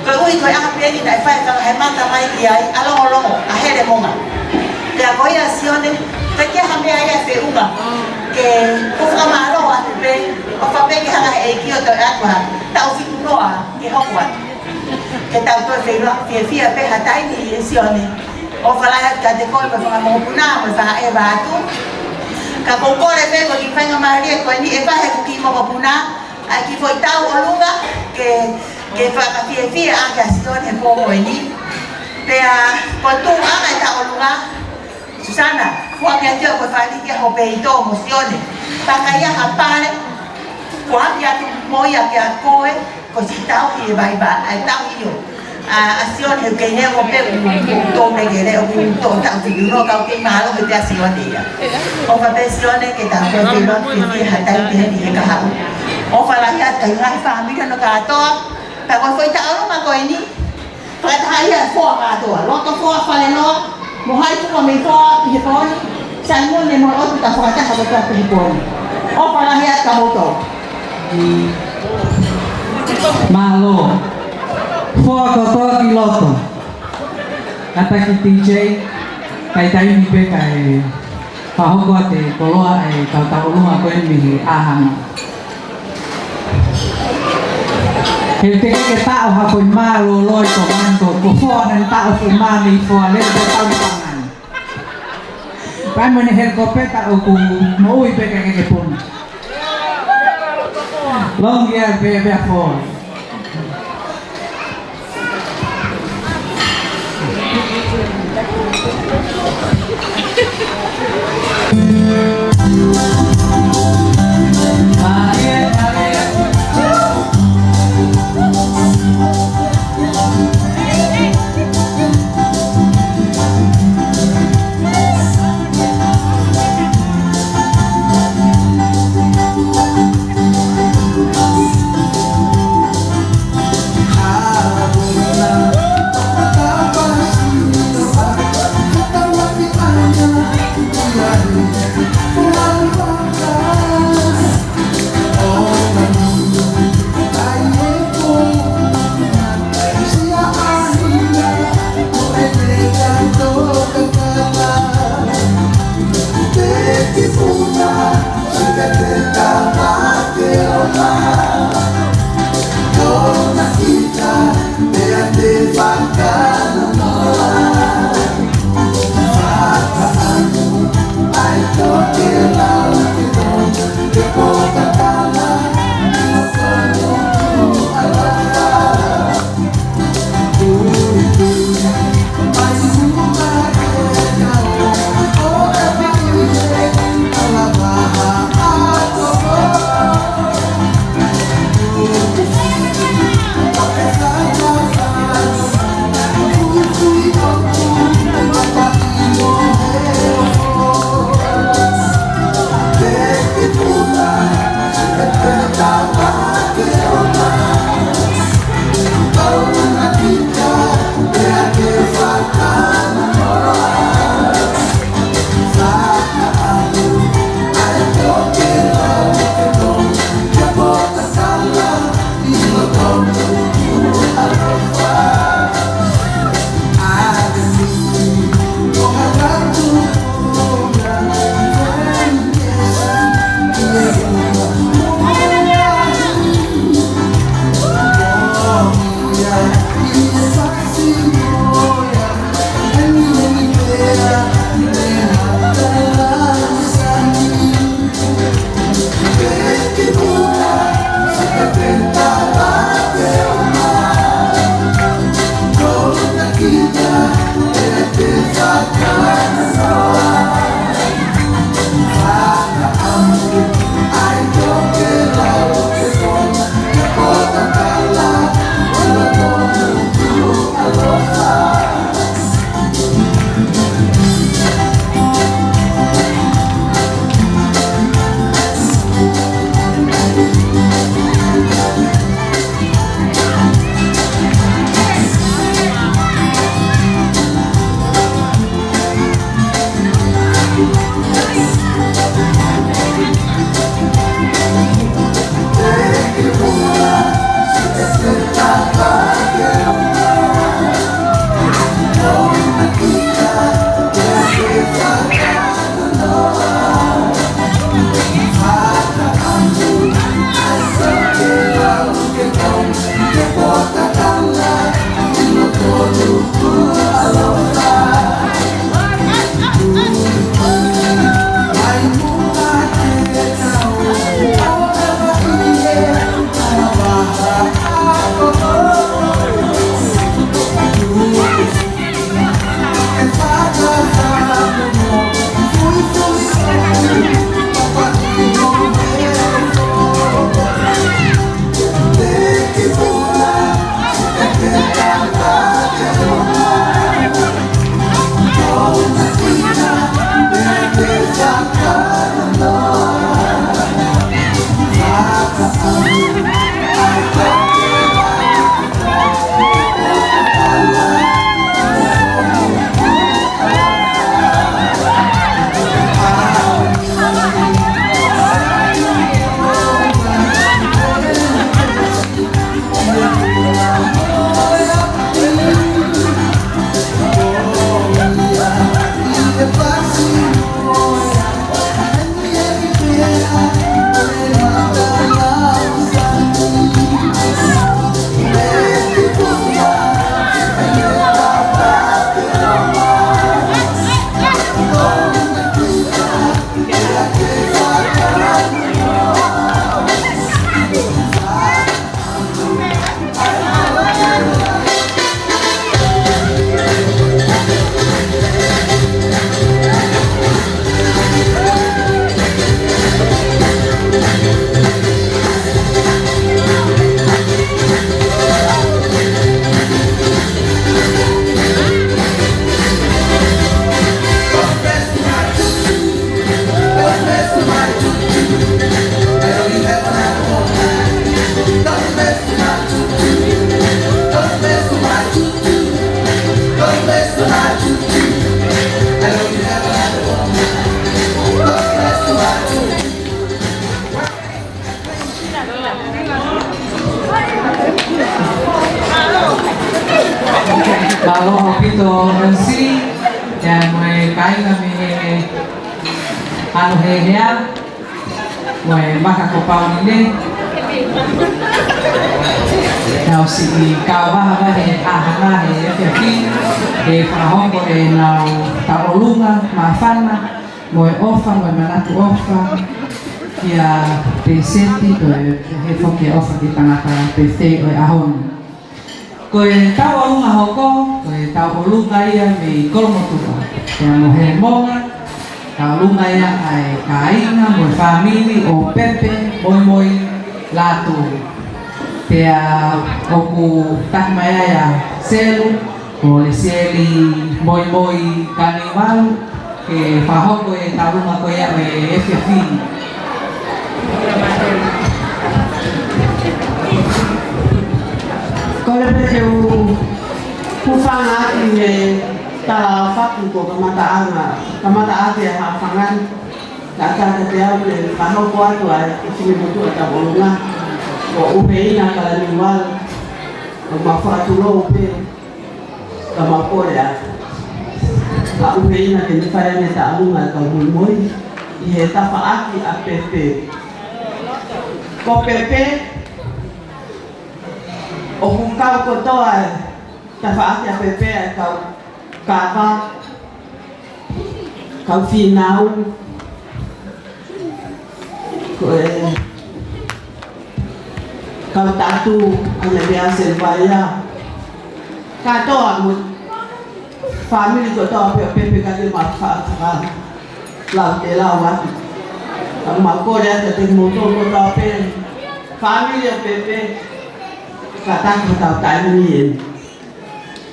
Koeʻuhi ko e ʻaho pē eni naʻe fai ka he mata mai ki ai, ʻa Longolongo, ʻa Helemonga. Pea ko ia Sione, ʻikai ke ʻi ai ha meʻa ia ʻe feʻunga. Ke u fakamālō atu pē, ʻofa pē ke hanga ʻe he ʻEiki ʻo toe ʻatu ha taʻu fitu noa ke hoko atu. Ke tau toe feʻiloaki fiefia pē ha taimi ʻe Sione. ʻOfa lahi atu kiate koe mo e fanga mokopuna mo e faʻē ʻa e ʻOtua. Ka ʻoku ou kole pē ko e kiʻi faingamālie ko eni ʻe fai ʻe he kiʻi mokopuna ʻa e kiʻi foʻi tauʻolunga ke, ke fakafiefia ʻaki ʻa Sione he pō ko eni. Pea ko e tuʻunga ʻa e tauʻolunga, Susana, foaki atu ia ko e fānau ki hoʻo peito mo Sione. Pea ka ʻi ai ha pale, ko e ʻapi atu mo ia kiate koe, ko e siʻi tauhi e vai ba, ʻa e tauhi ʻo. ʻA, ʻa Sione he kei ne mo pē u, u tō me ke le, u tō taʻu fitu noa ka u kei mālō he pea Sione ia. ʻOfa pē Sione ke tau koe ke loa ke ke ha taimi pehē ni he kahaʻu. ʻOfa lahi atu ki he ngaahi fāmili hono kātoa, pea ko e foʻi tauʻolunga ko eni, fakataha ia e fo kātoa, loto fo, fale noa, mo hai fo mei fo ʻi he pō ni, Saimone mo e ʻOtua fakataha kotoa ʻi he pō ni. ʻOfa lahi atu kia moutolu. Mālō. Fo kotoa ki loto. Kātaki D J, kai taimi pē kae fakahoko atu e koloa e kau tauʻolunga ko eni mei he ʻahanga. He te ke taʻo ha foʻi mālōlō ʻi Tonga ni ko e fo ʻa e taʻo foʻi mā mei fo ʻa e lele ko tau ni pangani. Pea mo ʻene helikopeta ʻoku moʻui pē ka ke ke puna. Long ia pē pē a fo. Mo e kāinga mei he ʻAlo Hehea, mo e Maka ko Pauline. Tau siʻi kau vahevahe ʻa e ʻaho ni he efiafi, ʻe fakahoko ʻenau tauʻolunga māfana, mo e ʻofa, mo e manatu ʻofa, kia Pēseti, ko e he foki ʻofa ki he tangata pēfē ʻo e ʻaho ni. Ko e tauʻolunga hoko, ko e tauʻolunga ia mei Kolomotuʻa. Pea mo Helemonga, tauʻolunga ia ʻa e kāinga mo e fāmili ʻo Pepe Moimoi Lātū. Pea ʻoku taki mai ai ʻa Selu, ko Lesieli Moimoi Kaniuvalu, ke fakahoko e tauʻolunga ko ia ʻo e efiafi ni. Kole pē ke u hūfanga ʻaki he tala ʻofa kuo kamataʻanga, kamata ʻaki ʻa e haʻofanga ni. Ka ʻatā kiate au ke fakahoko atu ʻa e kiʻi motuʻa tauʻolunga, ko ʻUheina Kalaniuvalu, ʻoku mau fakatulou pē, ka mau kole atu ʻa ʻUheina ke ne fai ange e tauʻolunga ʻa e kau moimoi, ʻi he tafaʻaki ʻa Pepe. Ko Pepe, ʻoku kau kotoa e tafaʻaki ʻa Pepe ʻa e kau kava, kau fīnau, ko e kau tatu, ʻa e meʻa Selu Vaea. Kātoa mo e fāmili kotoa pē ʻo Pepe ka ke ma fa-, fa-, lau te lau atu. Ka mau kole atu kiate kimoutolu kotoa pē, fāmili ʻo Pepe, ka taki hotau taimi eni.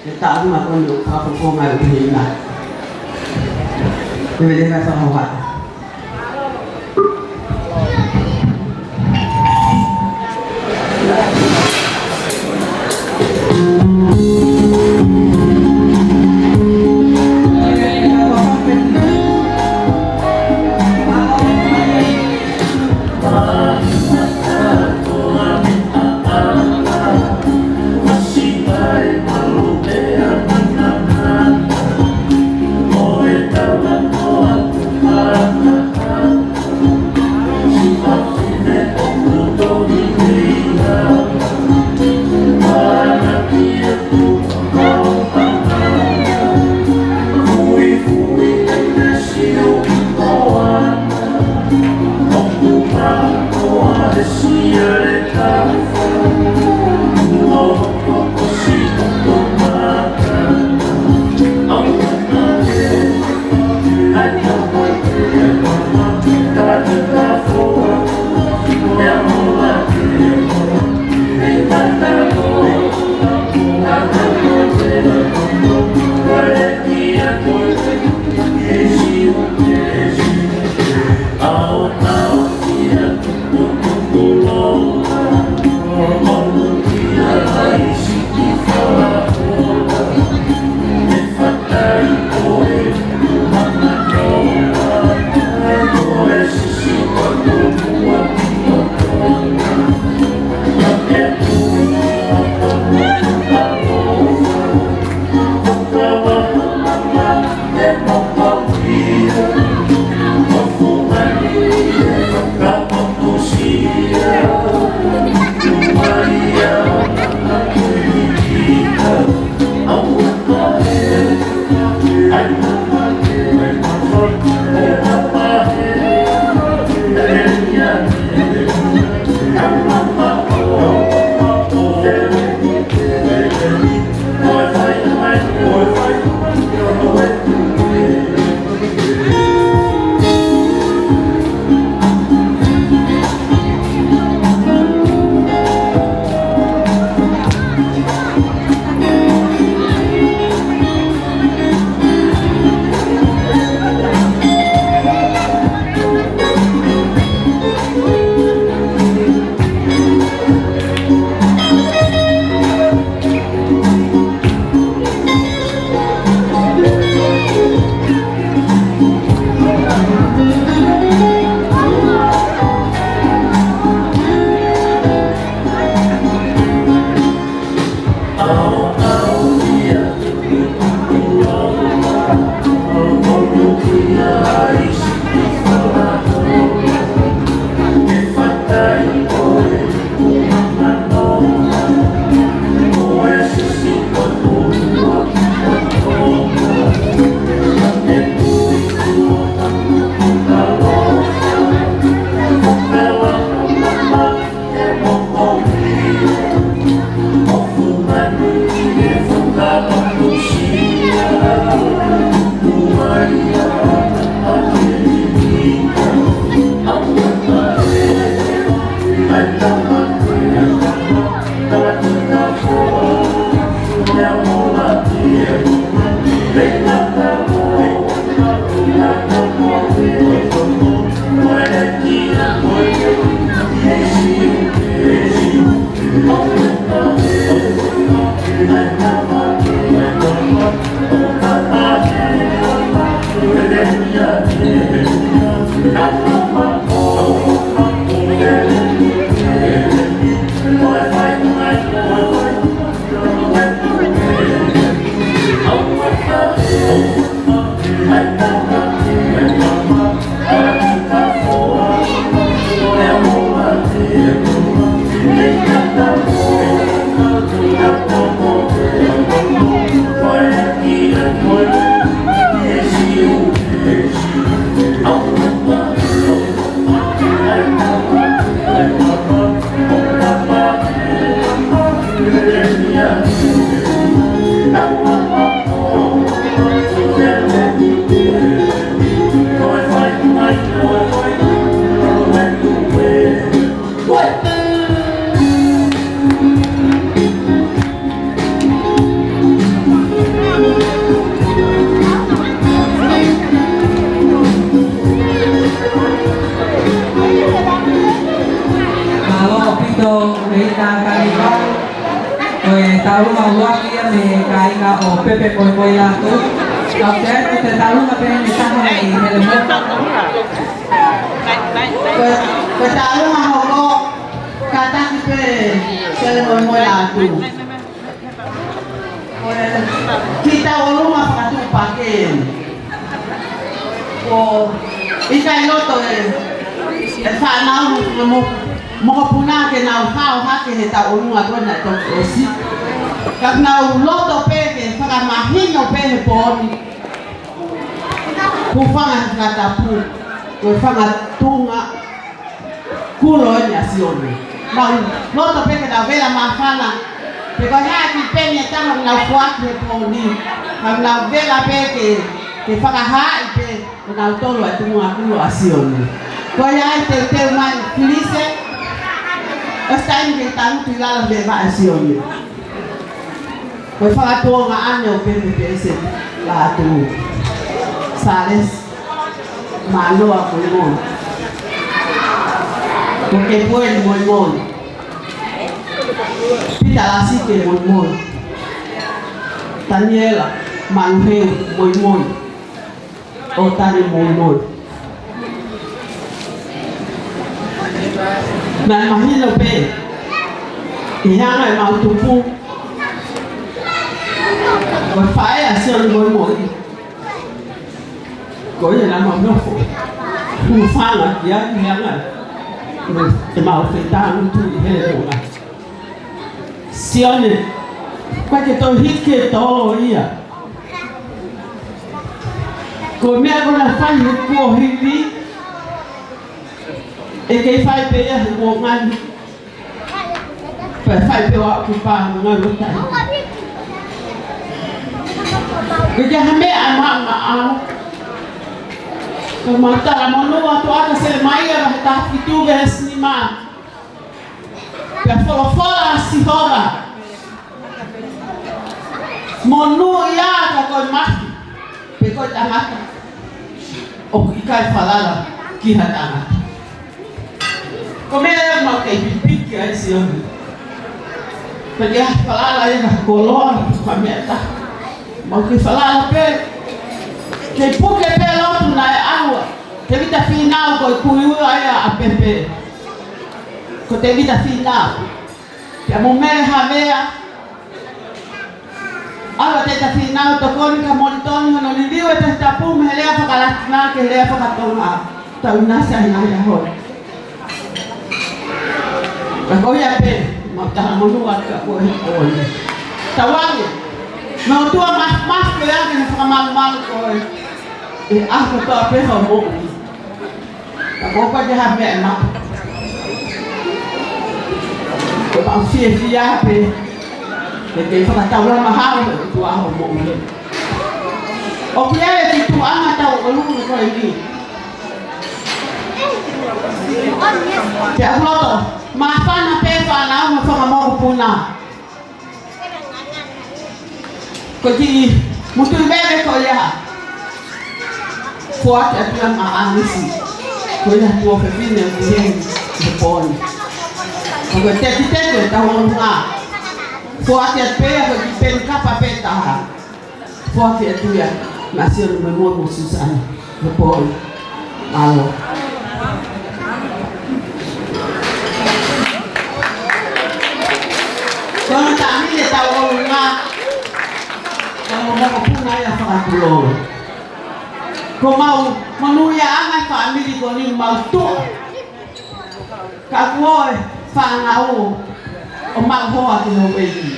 E taʻu ma ko eni ʻoku fakafofonga ʻa ʻUheina. Ke vele ka sa hoa. ʻo Pepe Moemoeatu. Ka ʻoku ʻi ai e taʻalunga pē ʻe taha ʻi Helemoka. Ko e, ko e taʻalunga hoko, kātaki pē Sele Moemoeatu. Ko e, kiʻi taʻalunga fakatuʻupakē. ʻO ʻikai loto e, e fānau mo, mo mokopuna ke nau hao hake he taʻalunga ko ena ʻe toki ʻosi. Ka nau loto pē ke fakamahino pē he pō ni. Ko e fanga fakatapu, ko e fanga tuʻunga kulo eni ʻa Sione. Nau loto pē ke nau vela māfana. Pe ko e hā e kiʻi peni ʻe taha ʻoku nau foaki he pō ni. Ka nau vela pē ke, ke fakahaaʻi pē ʻe nautolu ʻa e tuʻunga kulo ʻa Sione. Ko ia ai teuteu mai Filise, ʻosi taimi ke tangutu ʻi lalo he vaʻe ʻa Sione. Ko e fakatuongaʻane ʻo Pepe Pēseti Lātū. Sālesi Mānoa Moemoe. Ko Kepueli Moemoe. Pita Lasike Moemoe. Taniela Manuheu Moemoe. ʻO Tane Moemoe. Naʻe mahino pē, ʻi he anga ʻemau tupu, ko e faʻē ʻa Sione Moemoe. Ko ia naʻa mau nofo hūfanga ki ai ʻi he anga ʻemau fetāngutu ʻi Helemoka. Sione, ʻoku ʻikai ke toe hiki e tolo ia. Ko e meʻa ko ē naʻe fai he kuohili, ʻe kei fai pē ia he kuonga ni. Pea fai pē ʻo aʻu ki he pānga ʻo taʻi. ʻIkai ha meʻa ʻe maʻamaʻa. Ko e mau talamonū atu ʻa Selemaia vahe taha fitu veesi nima. Pea folofola ʻa Sihova, monūʻia ka ko e mafi, pe ko e tangata ʻoku ʻikai falala ki ha tangata. Ko e meʻa ia ʻoku mau kei pipiki ai Sione. Pea ke falala ia ki ha koloa, ki ha meʻa ʻe taha. Mau kei falala pē. Kei puke pē lotu naʻe ʻalu ʻa Tēvita Fīnau, ko e kui ua ia ʻa Pepe. Ko Tēvita Fīnau. Pea mo Mele Havea. ʻAlu ʻa Tēvita Fīnau ʻo tokoni kia Molitoni hono liliu e Tohi Tapu mei he lea faka-Latina ki he lea faka-Tonga. Tau ʻinasi ai he ngaahi ʻaho ni. Ka ko ia pē, mau talamonū atu kia koe he pō ni. Tauange, mo e ʻOtua Māfimafi ko ia ke ne fakamalumalu koe ʻi he ʻaho kotoa pē hoʻo moʻui. Ka ko e pā ke ha meʻa ʻe maʻu. Ko e pā fiefia pē, ke ke fakataulama hao he ʻOtua hoʻo moʻui. ʻOku ʻi ai e kiʻi tuʻunga tauʻolunga ko eni. Ke ʻalu loto māfana pē fānau mo e fanga mokopuna. Ko e kiʻi mutuʻi veve ko ia, foaki atu ia maʻa ʻAnisi. Ko ia tuofefine ʻoku ʻi heni he pō ni. Ko e tekiteki ʻo e tauʻolunga, foaki atu pē ia ko e kiʻi peni kapa pē taha. Foaki atu ia maʻa Sione Moemoe mo Susana he pō ni. Mālō. Ko hono taʻahine tauʻolunga, ko e mokopuna ia Fakatulolo. Ko ʻemau monūʻiaʻanga e fāmili ko eni, mau tuʻa. Ka kuo ʻi ai e fānau ʻo mau hoa ki he houʻeiki.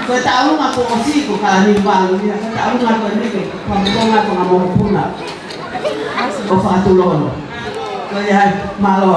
Ko e taʻalunga kuo ʻosi ko Kalaniuvalu ia, ko e taʻalunga ko eni ko e fakamutonga ko e ngaahi mokopuna ʻo Fakatulolo. Ko ia ai, mālō.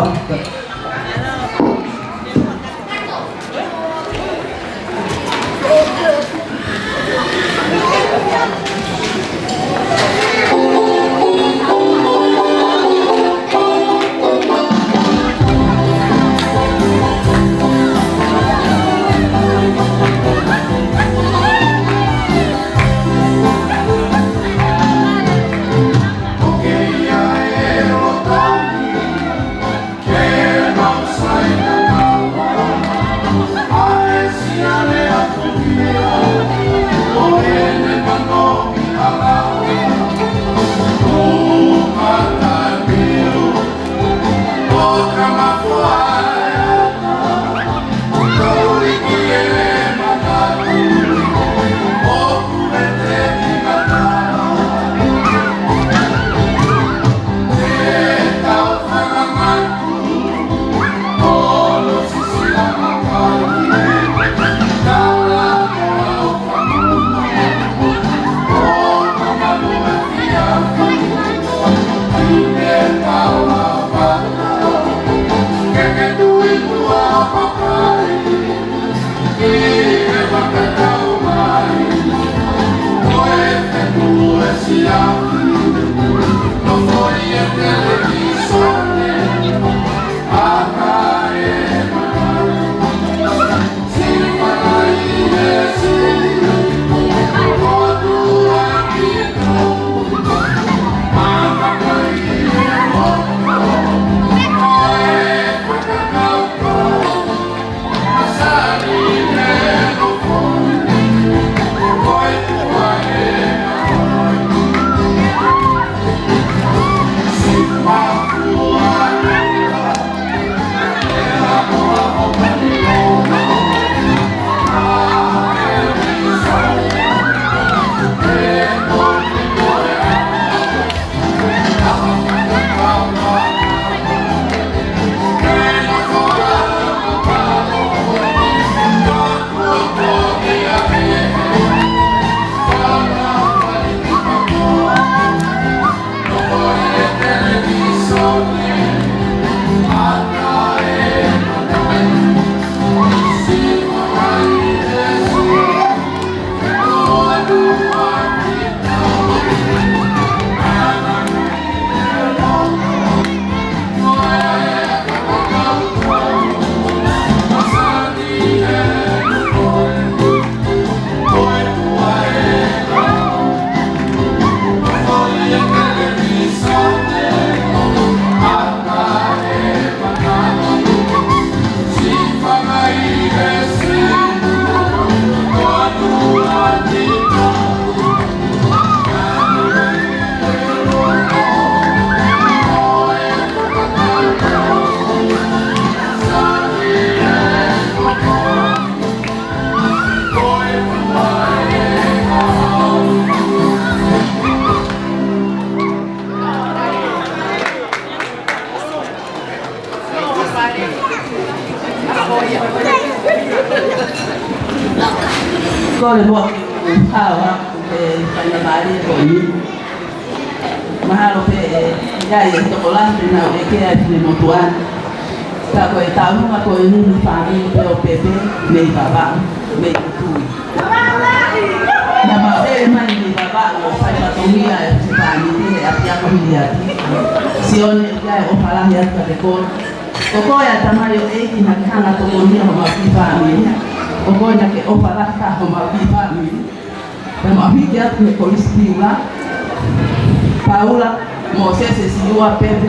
Kole muʻa ke u hao atu ki he faingamālie ko eni. Mahalo pē ʻe ʻi ai e tokolahi te nau ʻeke ʻa e finemotuʻa ni. Ka ko e taumuʻa ko eni ni fāmili pē ʻo Pepe mei Vavaʻu, mei Tuʻi. Naʻa mau ʻeke mai mei Vavaʻu ʻo fai fatongia e fusi fāmili he ʻapiako Hiliati. Sione, ʻoku ʻi ai e ʻofa lahi atu kiate koe. Ko koe ʻa e tamaioʻeiki naʻa ke hanga ʻo tokonia homau kiʻi fāmili. Ko koe naʻa ke ʻofa lahi homau kiʻi fāmili. Pea mau hiki atu ki he Kolisi Piula. Paula, Mōsese, Siua, Pepe.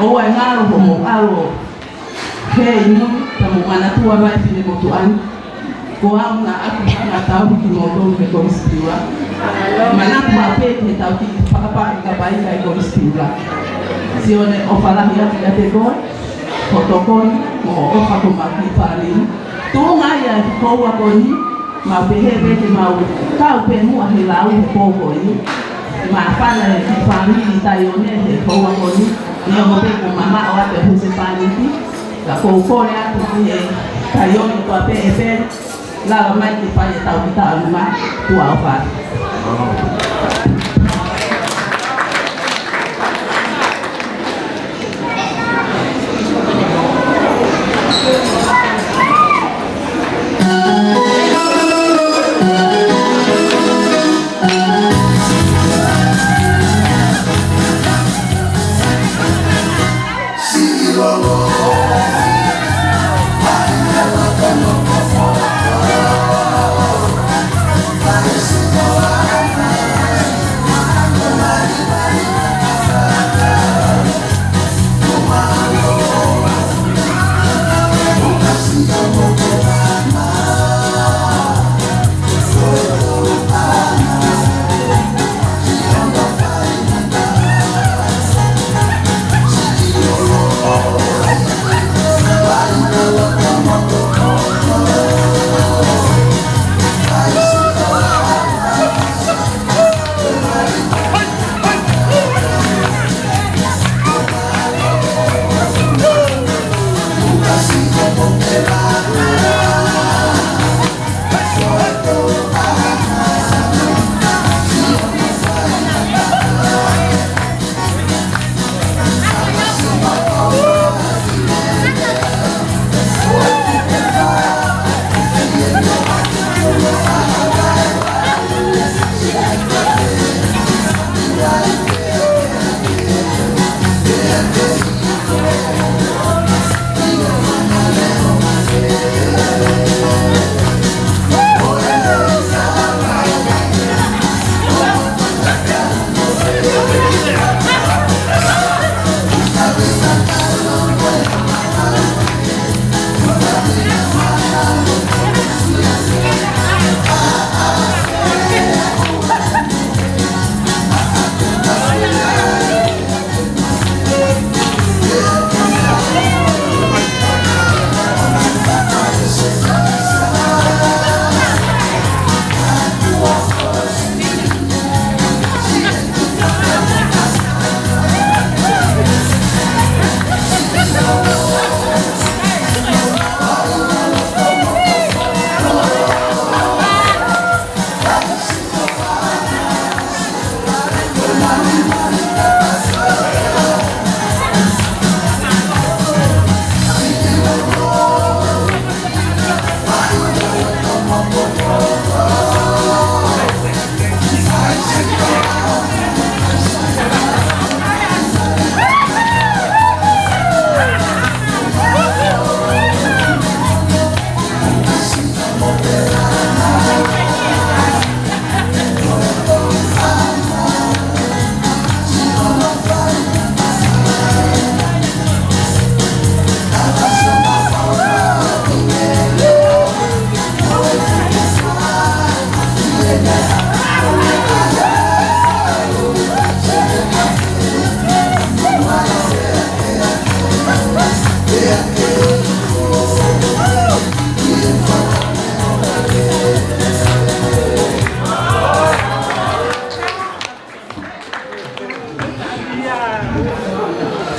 ʻOua ʻe ngalo hoʻomou ʻalu he inu, pea mou manatua mai e finemotuʻa ni. Ko au naʻa ku hanga ʻo tauhi kimoutolu he Kolisi Piula. Manatu maʻu pē ki heʻetau kiʻi fakapakaʻikapaika ʻi he Kolisi Piula. Sione, ʻofa lahi atu kiate koe, hoʻo tokoni mo hoʻo ʻofa ki homau kiʻi fāmili. Tuʻunga ia e houa ko eni, mau pehē pē ke mau kau pē muʻa he lau he pō ko eni. Māfana e kiʻi fāmili Taione he houa ko eni, neongo pē kuo mamaʻo atu e husepāniti. Ka ʻoku ou kole atu ki he Taione kotoa pē ʻe pē, lava mai ke fai ʻetau kiʻi taʻaluma. Tuʻa ʻofa atu.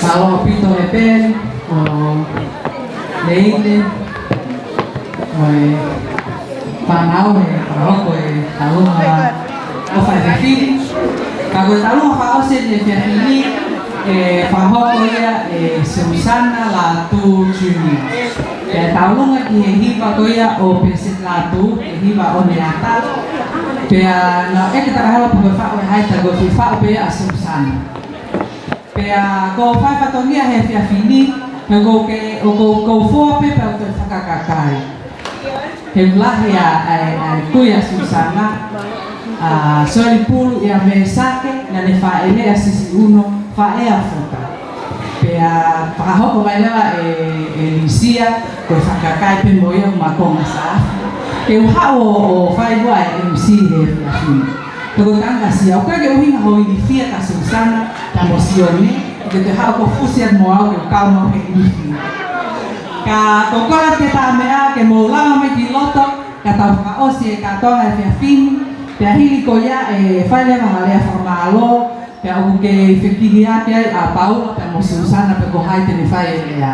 Mālō ʻaupito e peni, ʻo Leine, ʻo e Fānau, ʻe fakahoko e taʻalunga ʻofa he efiafi ni. Ka ko e taʻalunga fakaʻosi ʻo e efiafi ni, ʻe fakahoko ia ʻe Susana Lātū Junior. Pea taʻalunga ki he hiva ko ia ʻo Pēseti Lātū, ki he hiva ʻo Neata. Pea naʻe ʻeke ʻe he tangata ʻe taha pe ko e faʻu ʻe hai, tā ko e faʻu pē ʻa Susana. Pea ko e fai fatongia he efiafi ni, pea ko e, ʻoku ou, ʻoku ou fua pē pea u toe fakakakai. He lahi ʻa, ʻa, ʻa e kui ʻa Susana, ʻa Soeli Pulu ʻia Mēsake, naʻa ne faʻele ʻa Sisi ʻUno, faʻē ʻa Futa. Pea fakahoko mai leva ʻe, ʻe Lisia, ko e fakakakai pē mo ia ʻo makonga sāfi. Ke u haʻu ʻo, ʻo fai ua e M C he efiafi ni. Toko tanga sia, ʻoku ʻikai ke ʻuhinga hoʻo ilifia kia Susana, pea mo Sione, ke te haʻu ʻo fusi atu mo au ke u kau mo au he ilifi. Ka ko e kole atu ke tā meʻa, ke mou lava mai ki loto, ka tau fakaʻosi e kātoanga efiafi ni, pea hili ko ia ʻe fai leva ha lea fakamālō, pea ʻoku kei fekiliʻaki ai ʻa Paula, pea mo Susana, pe ko hai te ne fai e lea.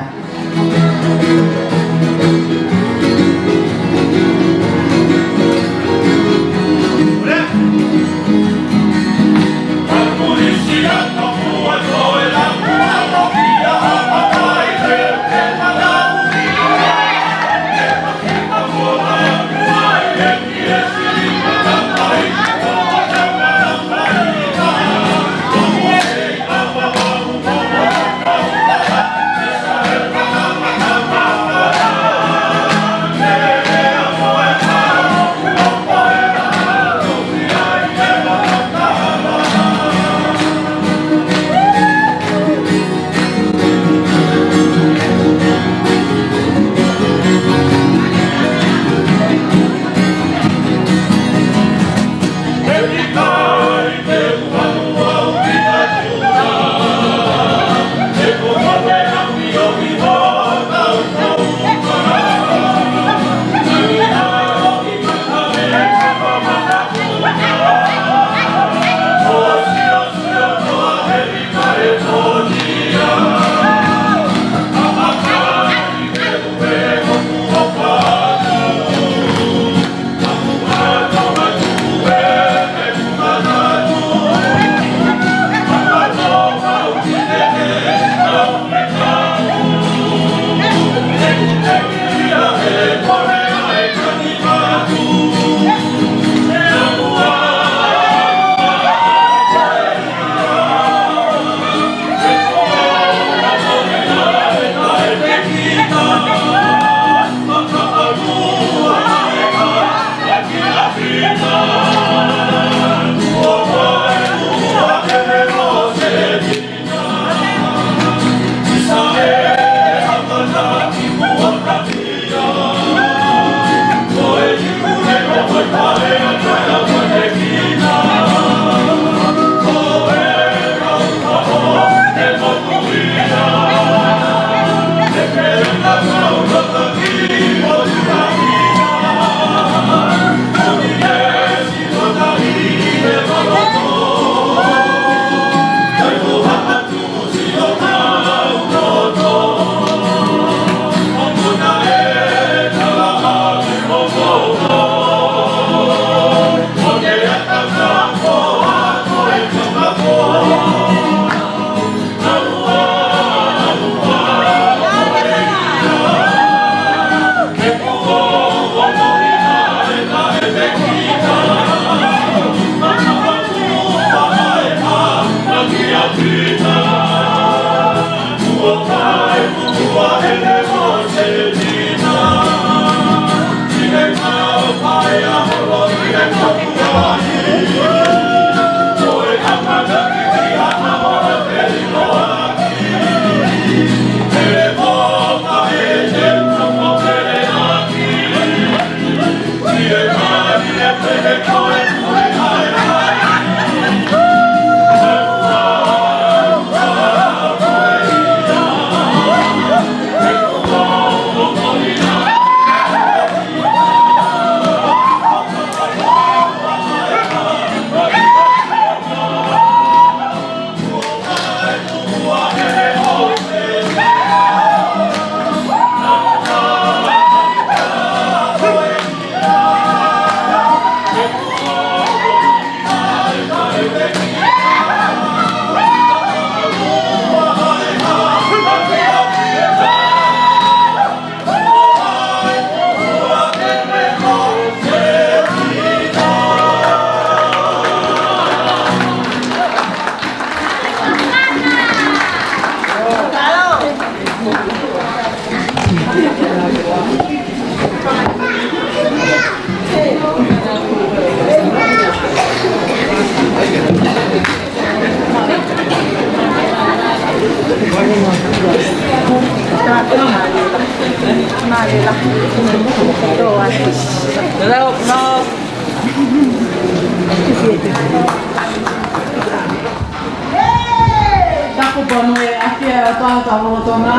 Ko e ʻafio ʻa e ʻOtua ʻi hotau lotolotonga.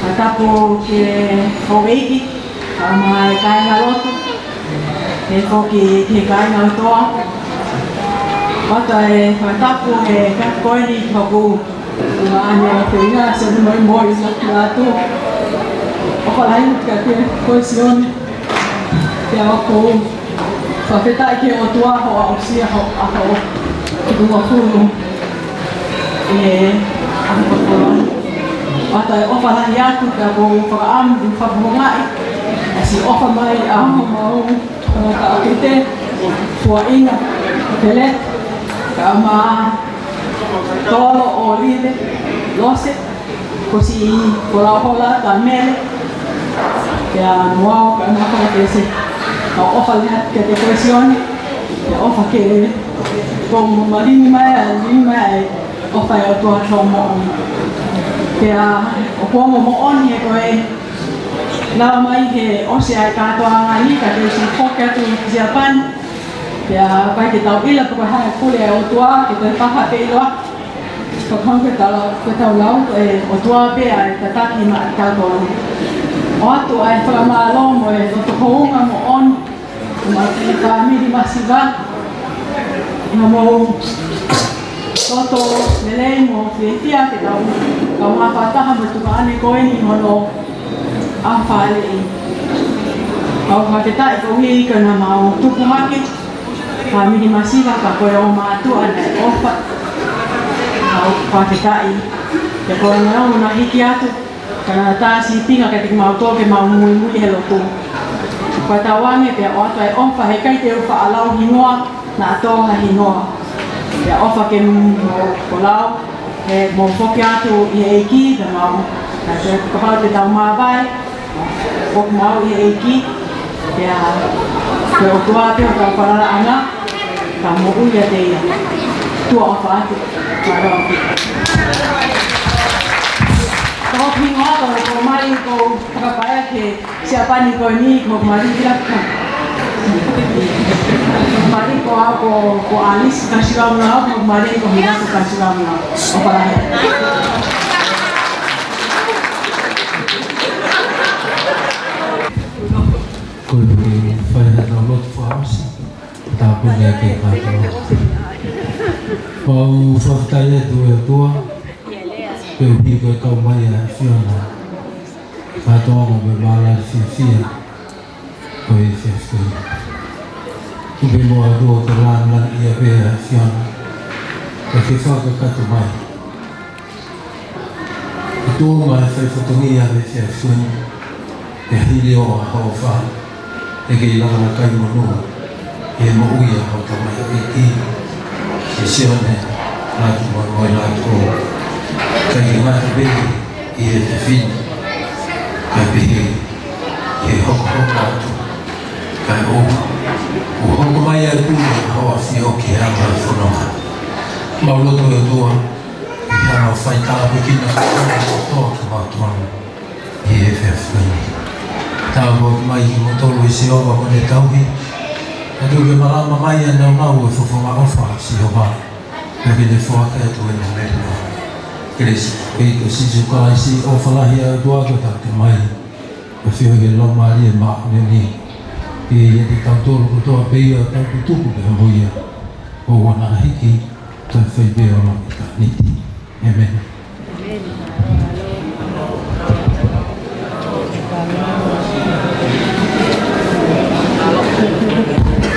Fakatapu ki he houʻeiki, kae ʻumaʻā e kāingalotu, pehē foki ki he kāinga ʻOtua. ʻOatu e fakatapu he efiafi ko eni ki hoku tuongaʻane ʻofeina, Sione Moimoi Lakiatu. ʻOfa lahi atu kiate koe Sione. Pea ʻoku ou fakafetaʻi ki he ʻOtua hoʻo aʻusia hoʻo ʻaho fitungofulu ʻi he ʻaho fakakoloa. ʻOatu e ʻofa lahi atu, pea ʻoku ou fakaʻamu ke fakafofongaʻi ʻa e siʻi ʻofa mai ʻa homau tangataʻeiki, Fuaʻina Pele, kae ʻumaʻā Tolo, ʻOlive, Lose, ko siʻi Folau Hola, Tamele, pea mo au, kae ʻumaʻā Fakatese. Kau ʻofa lahi atu kiate koe Sione, pea ʻofa ke ʻoku malingi mai, ʻa e malingi mai ʻa e ʻofa ʻa e ʻOtua ki hoʻo moʻui. Pea ʻoku ongo moʻoni ʻa e ko e lava mai he ʻosi ʻa e kātoanga ni, ka te u siʻi foki atu ki Siapani. Pea ʻoku ʻikai ke tau ʻilo pe ko e hā e pule ʻa e ʻOtua, ke toe fakapē ʻiloa. Fakahau ke tau, ke tau lau, ʻe ʻOtua pē ʻa e tataki maʻatautolu. ʻOatu ʻa e fakamālō mo e loto houngaʻia moʻoni, mo e fāmili masiva, ʻi hoʻomou loto lelei mo fiefia ke tau, tau ngāue fakataha mo e tuongaʻane ko eni ʻi hono ʻaho Falaite. Kau fakafetaʻi koeʻuhi ko ʻenau tupu hake, fāmili masiva, ka ko e ongo mātuʻa naʻe ʻofa. Kau fakafetaʻi. Pea ko e ongo naʻe hiki atu, ka naʻa tā sīpinga kiate kimautolu ke mau muimui he lotu. Ko e tauange pea ʻoatu e ʻofa, heʻikai te u faʻa lau hingoa, naʻa tō ha hingoa. Pea ʻofa ke mo Folau, he mo foki atu ʻi he ʻEiki, ka mau, ka te, kapau te tau māvae, ʻoku mau ʻi he ʻEiki, pea ko e ʻOtua pē hotau falalaʻanga, ka moʻui ʻiate ia. Tuʻa ʻofa atu, mālō. Ka hoku hingoa, ka ko mai ko Fakapaea ki he Siapani ko eni, mo Mali Hilaka. Mali ko au ko, ko Alice Kasilaunga, mo Mali ko Hilaka Kasilaunga. ʻOfa lahi. Ko e fai ha tau lotu fakaʻosi, tāpuni ʻa e kātoa. Mau fakafetaʻi atu ʻe ʻOtua, koeʻuhi ko e kau mai ʻa e ʻAfiona. Kātoa mo e mālō fiefia ko e efiafi ko eni. Kuo pehē mo au ʻoku lāngilangiʻia pē ʻa e ʻAfiona. Ka ke fakakakato mai ʻa e tuʻunga ʻo e fai fatongia ʻo e efiafi ko eni. Pea hili ʻa hoʻo ʻofa, ʻe kei laka ʻa e kai monū ʻi he moʻui ʻa hotau tamaioʻeiki, ʻa Sione Laki Moimoi Lakiatu. ʻIkai ke ngata pē ʻi he fefine, kae pehē ʻi he hokohoko atu, kae ʻoua kuo hoko mai ʻa e pule ʻa hoʻo ʻAfio ki he anga ʻo e fononga. Mau lotu ʻe ʻOtua, ke ke hanga ʻo fai tāpuekina kotoa kimautolu ʻi he efiafi ko eni. Tāpuaki mai kimoutolu ʻe Sihova mo ʻene tauhi. Kae tuku ke malama mai ʻa e nāunau ʻo e fofonga ʻofa ʻa Sihova, pea ke ne foaki atu ʻene melino. Kelesi ʻa e ʻEiki ko Sīsū Kalaisi, ʻofa lahi ʻa e ʻOtua ko e Tamai, ʻafioʻi ʻe he Laumālie Māʻoniʻoni, ke ʻiate kitautolu kotoa pē ʻo tau tutuku pea mo ia, ʻo ʻoua naʻa hiki, kae fai pē ʻo ʻitāniti. ʻĒmeni.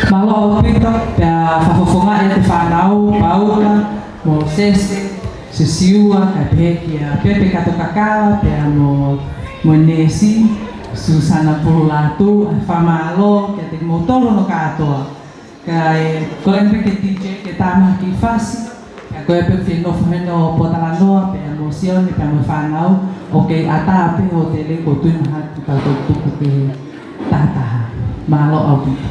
Mālō ʻaupito, pea fakafofongaʻi ʻa e fānau, Paula, Mōsese, Sisiua, kae pehē kia Pepe Katokakala, pea mo, mo Nēsi, Susana Pululatu, ʻa e fakamālō kiate kimoutolu hono kātoa. Kae, ko e pehē ki he D J ke tā mai ha kiʻi fasi, kae ko e pehē ke nofo heni ʻo pōtalanoa, pea mo Sione, pea mo e fānau, ʻoku kei ʻatā pē hotele, ko e tui mahalo kuo tau tuku ke tātā. Mālō ʻaupito.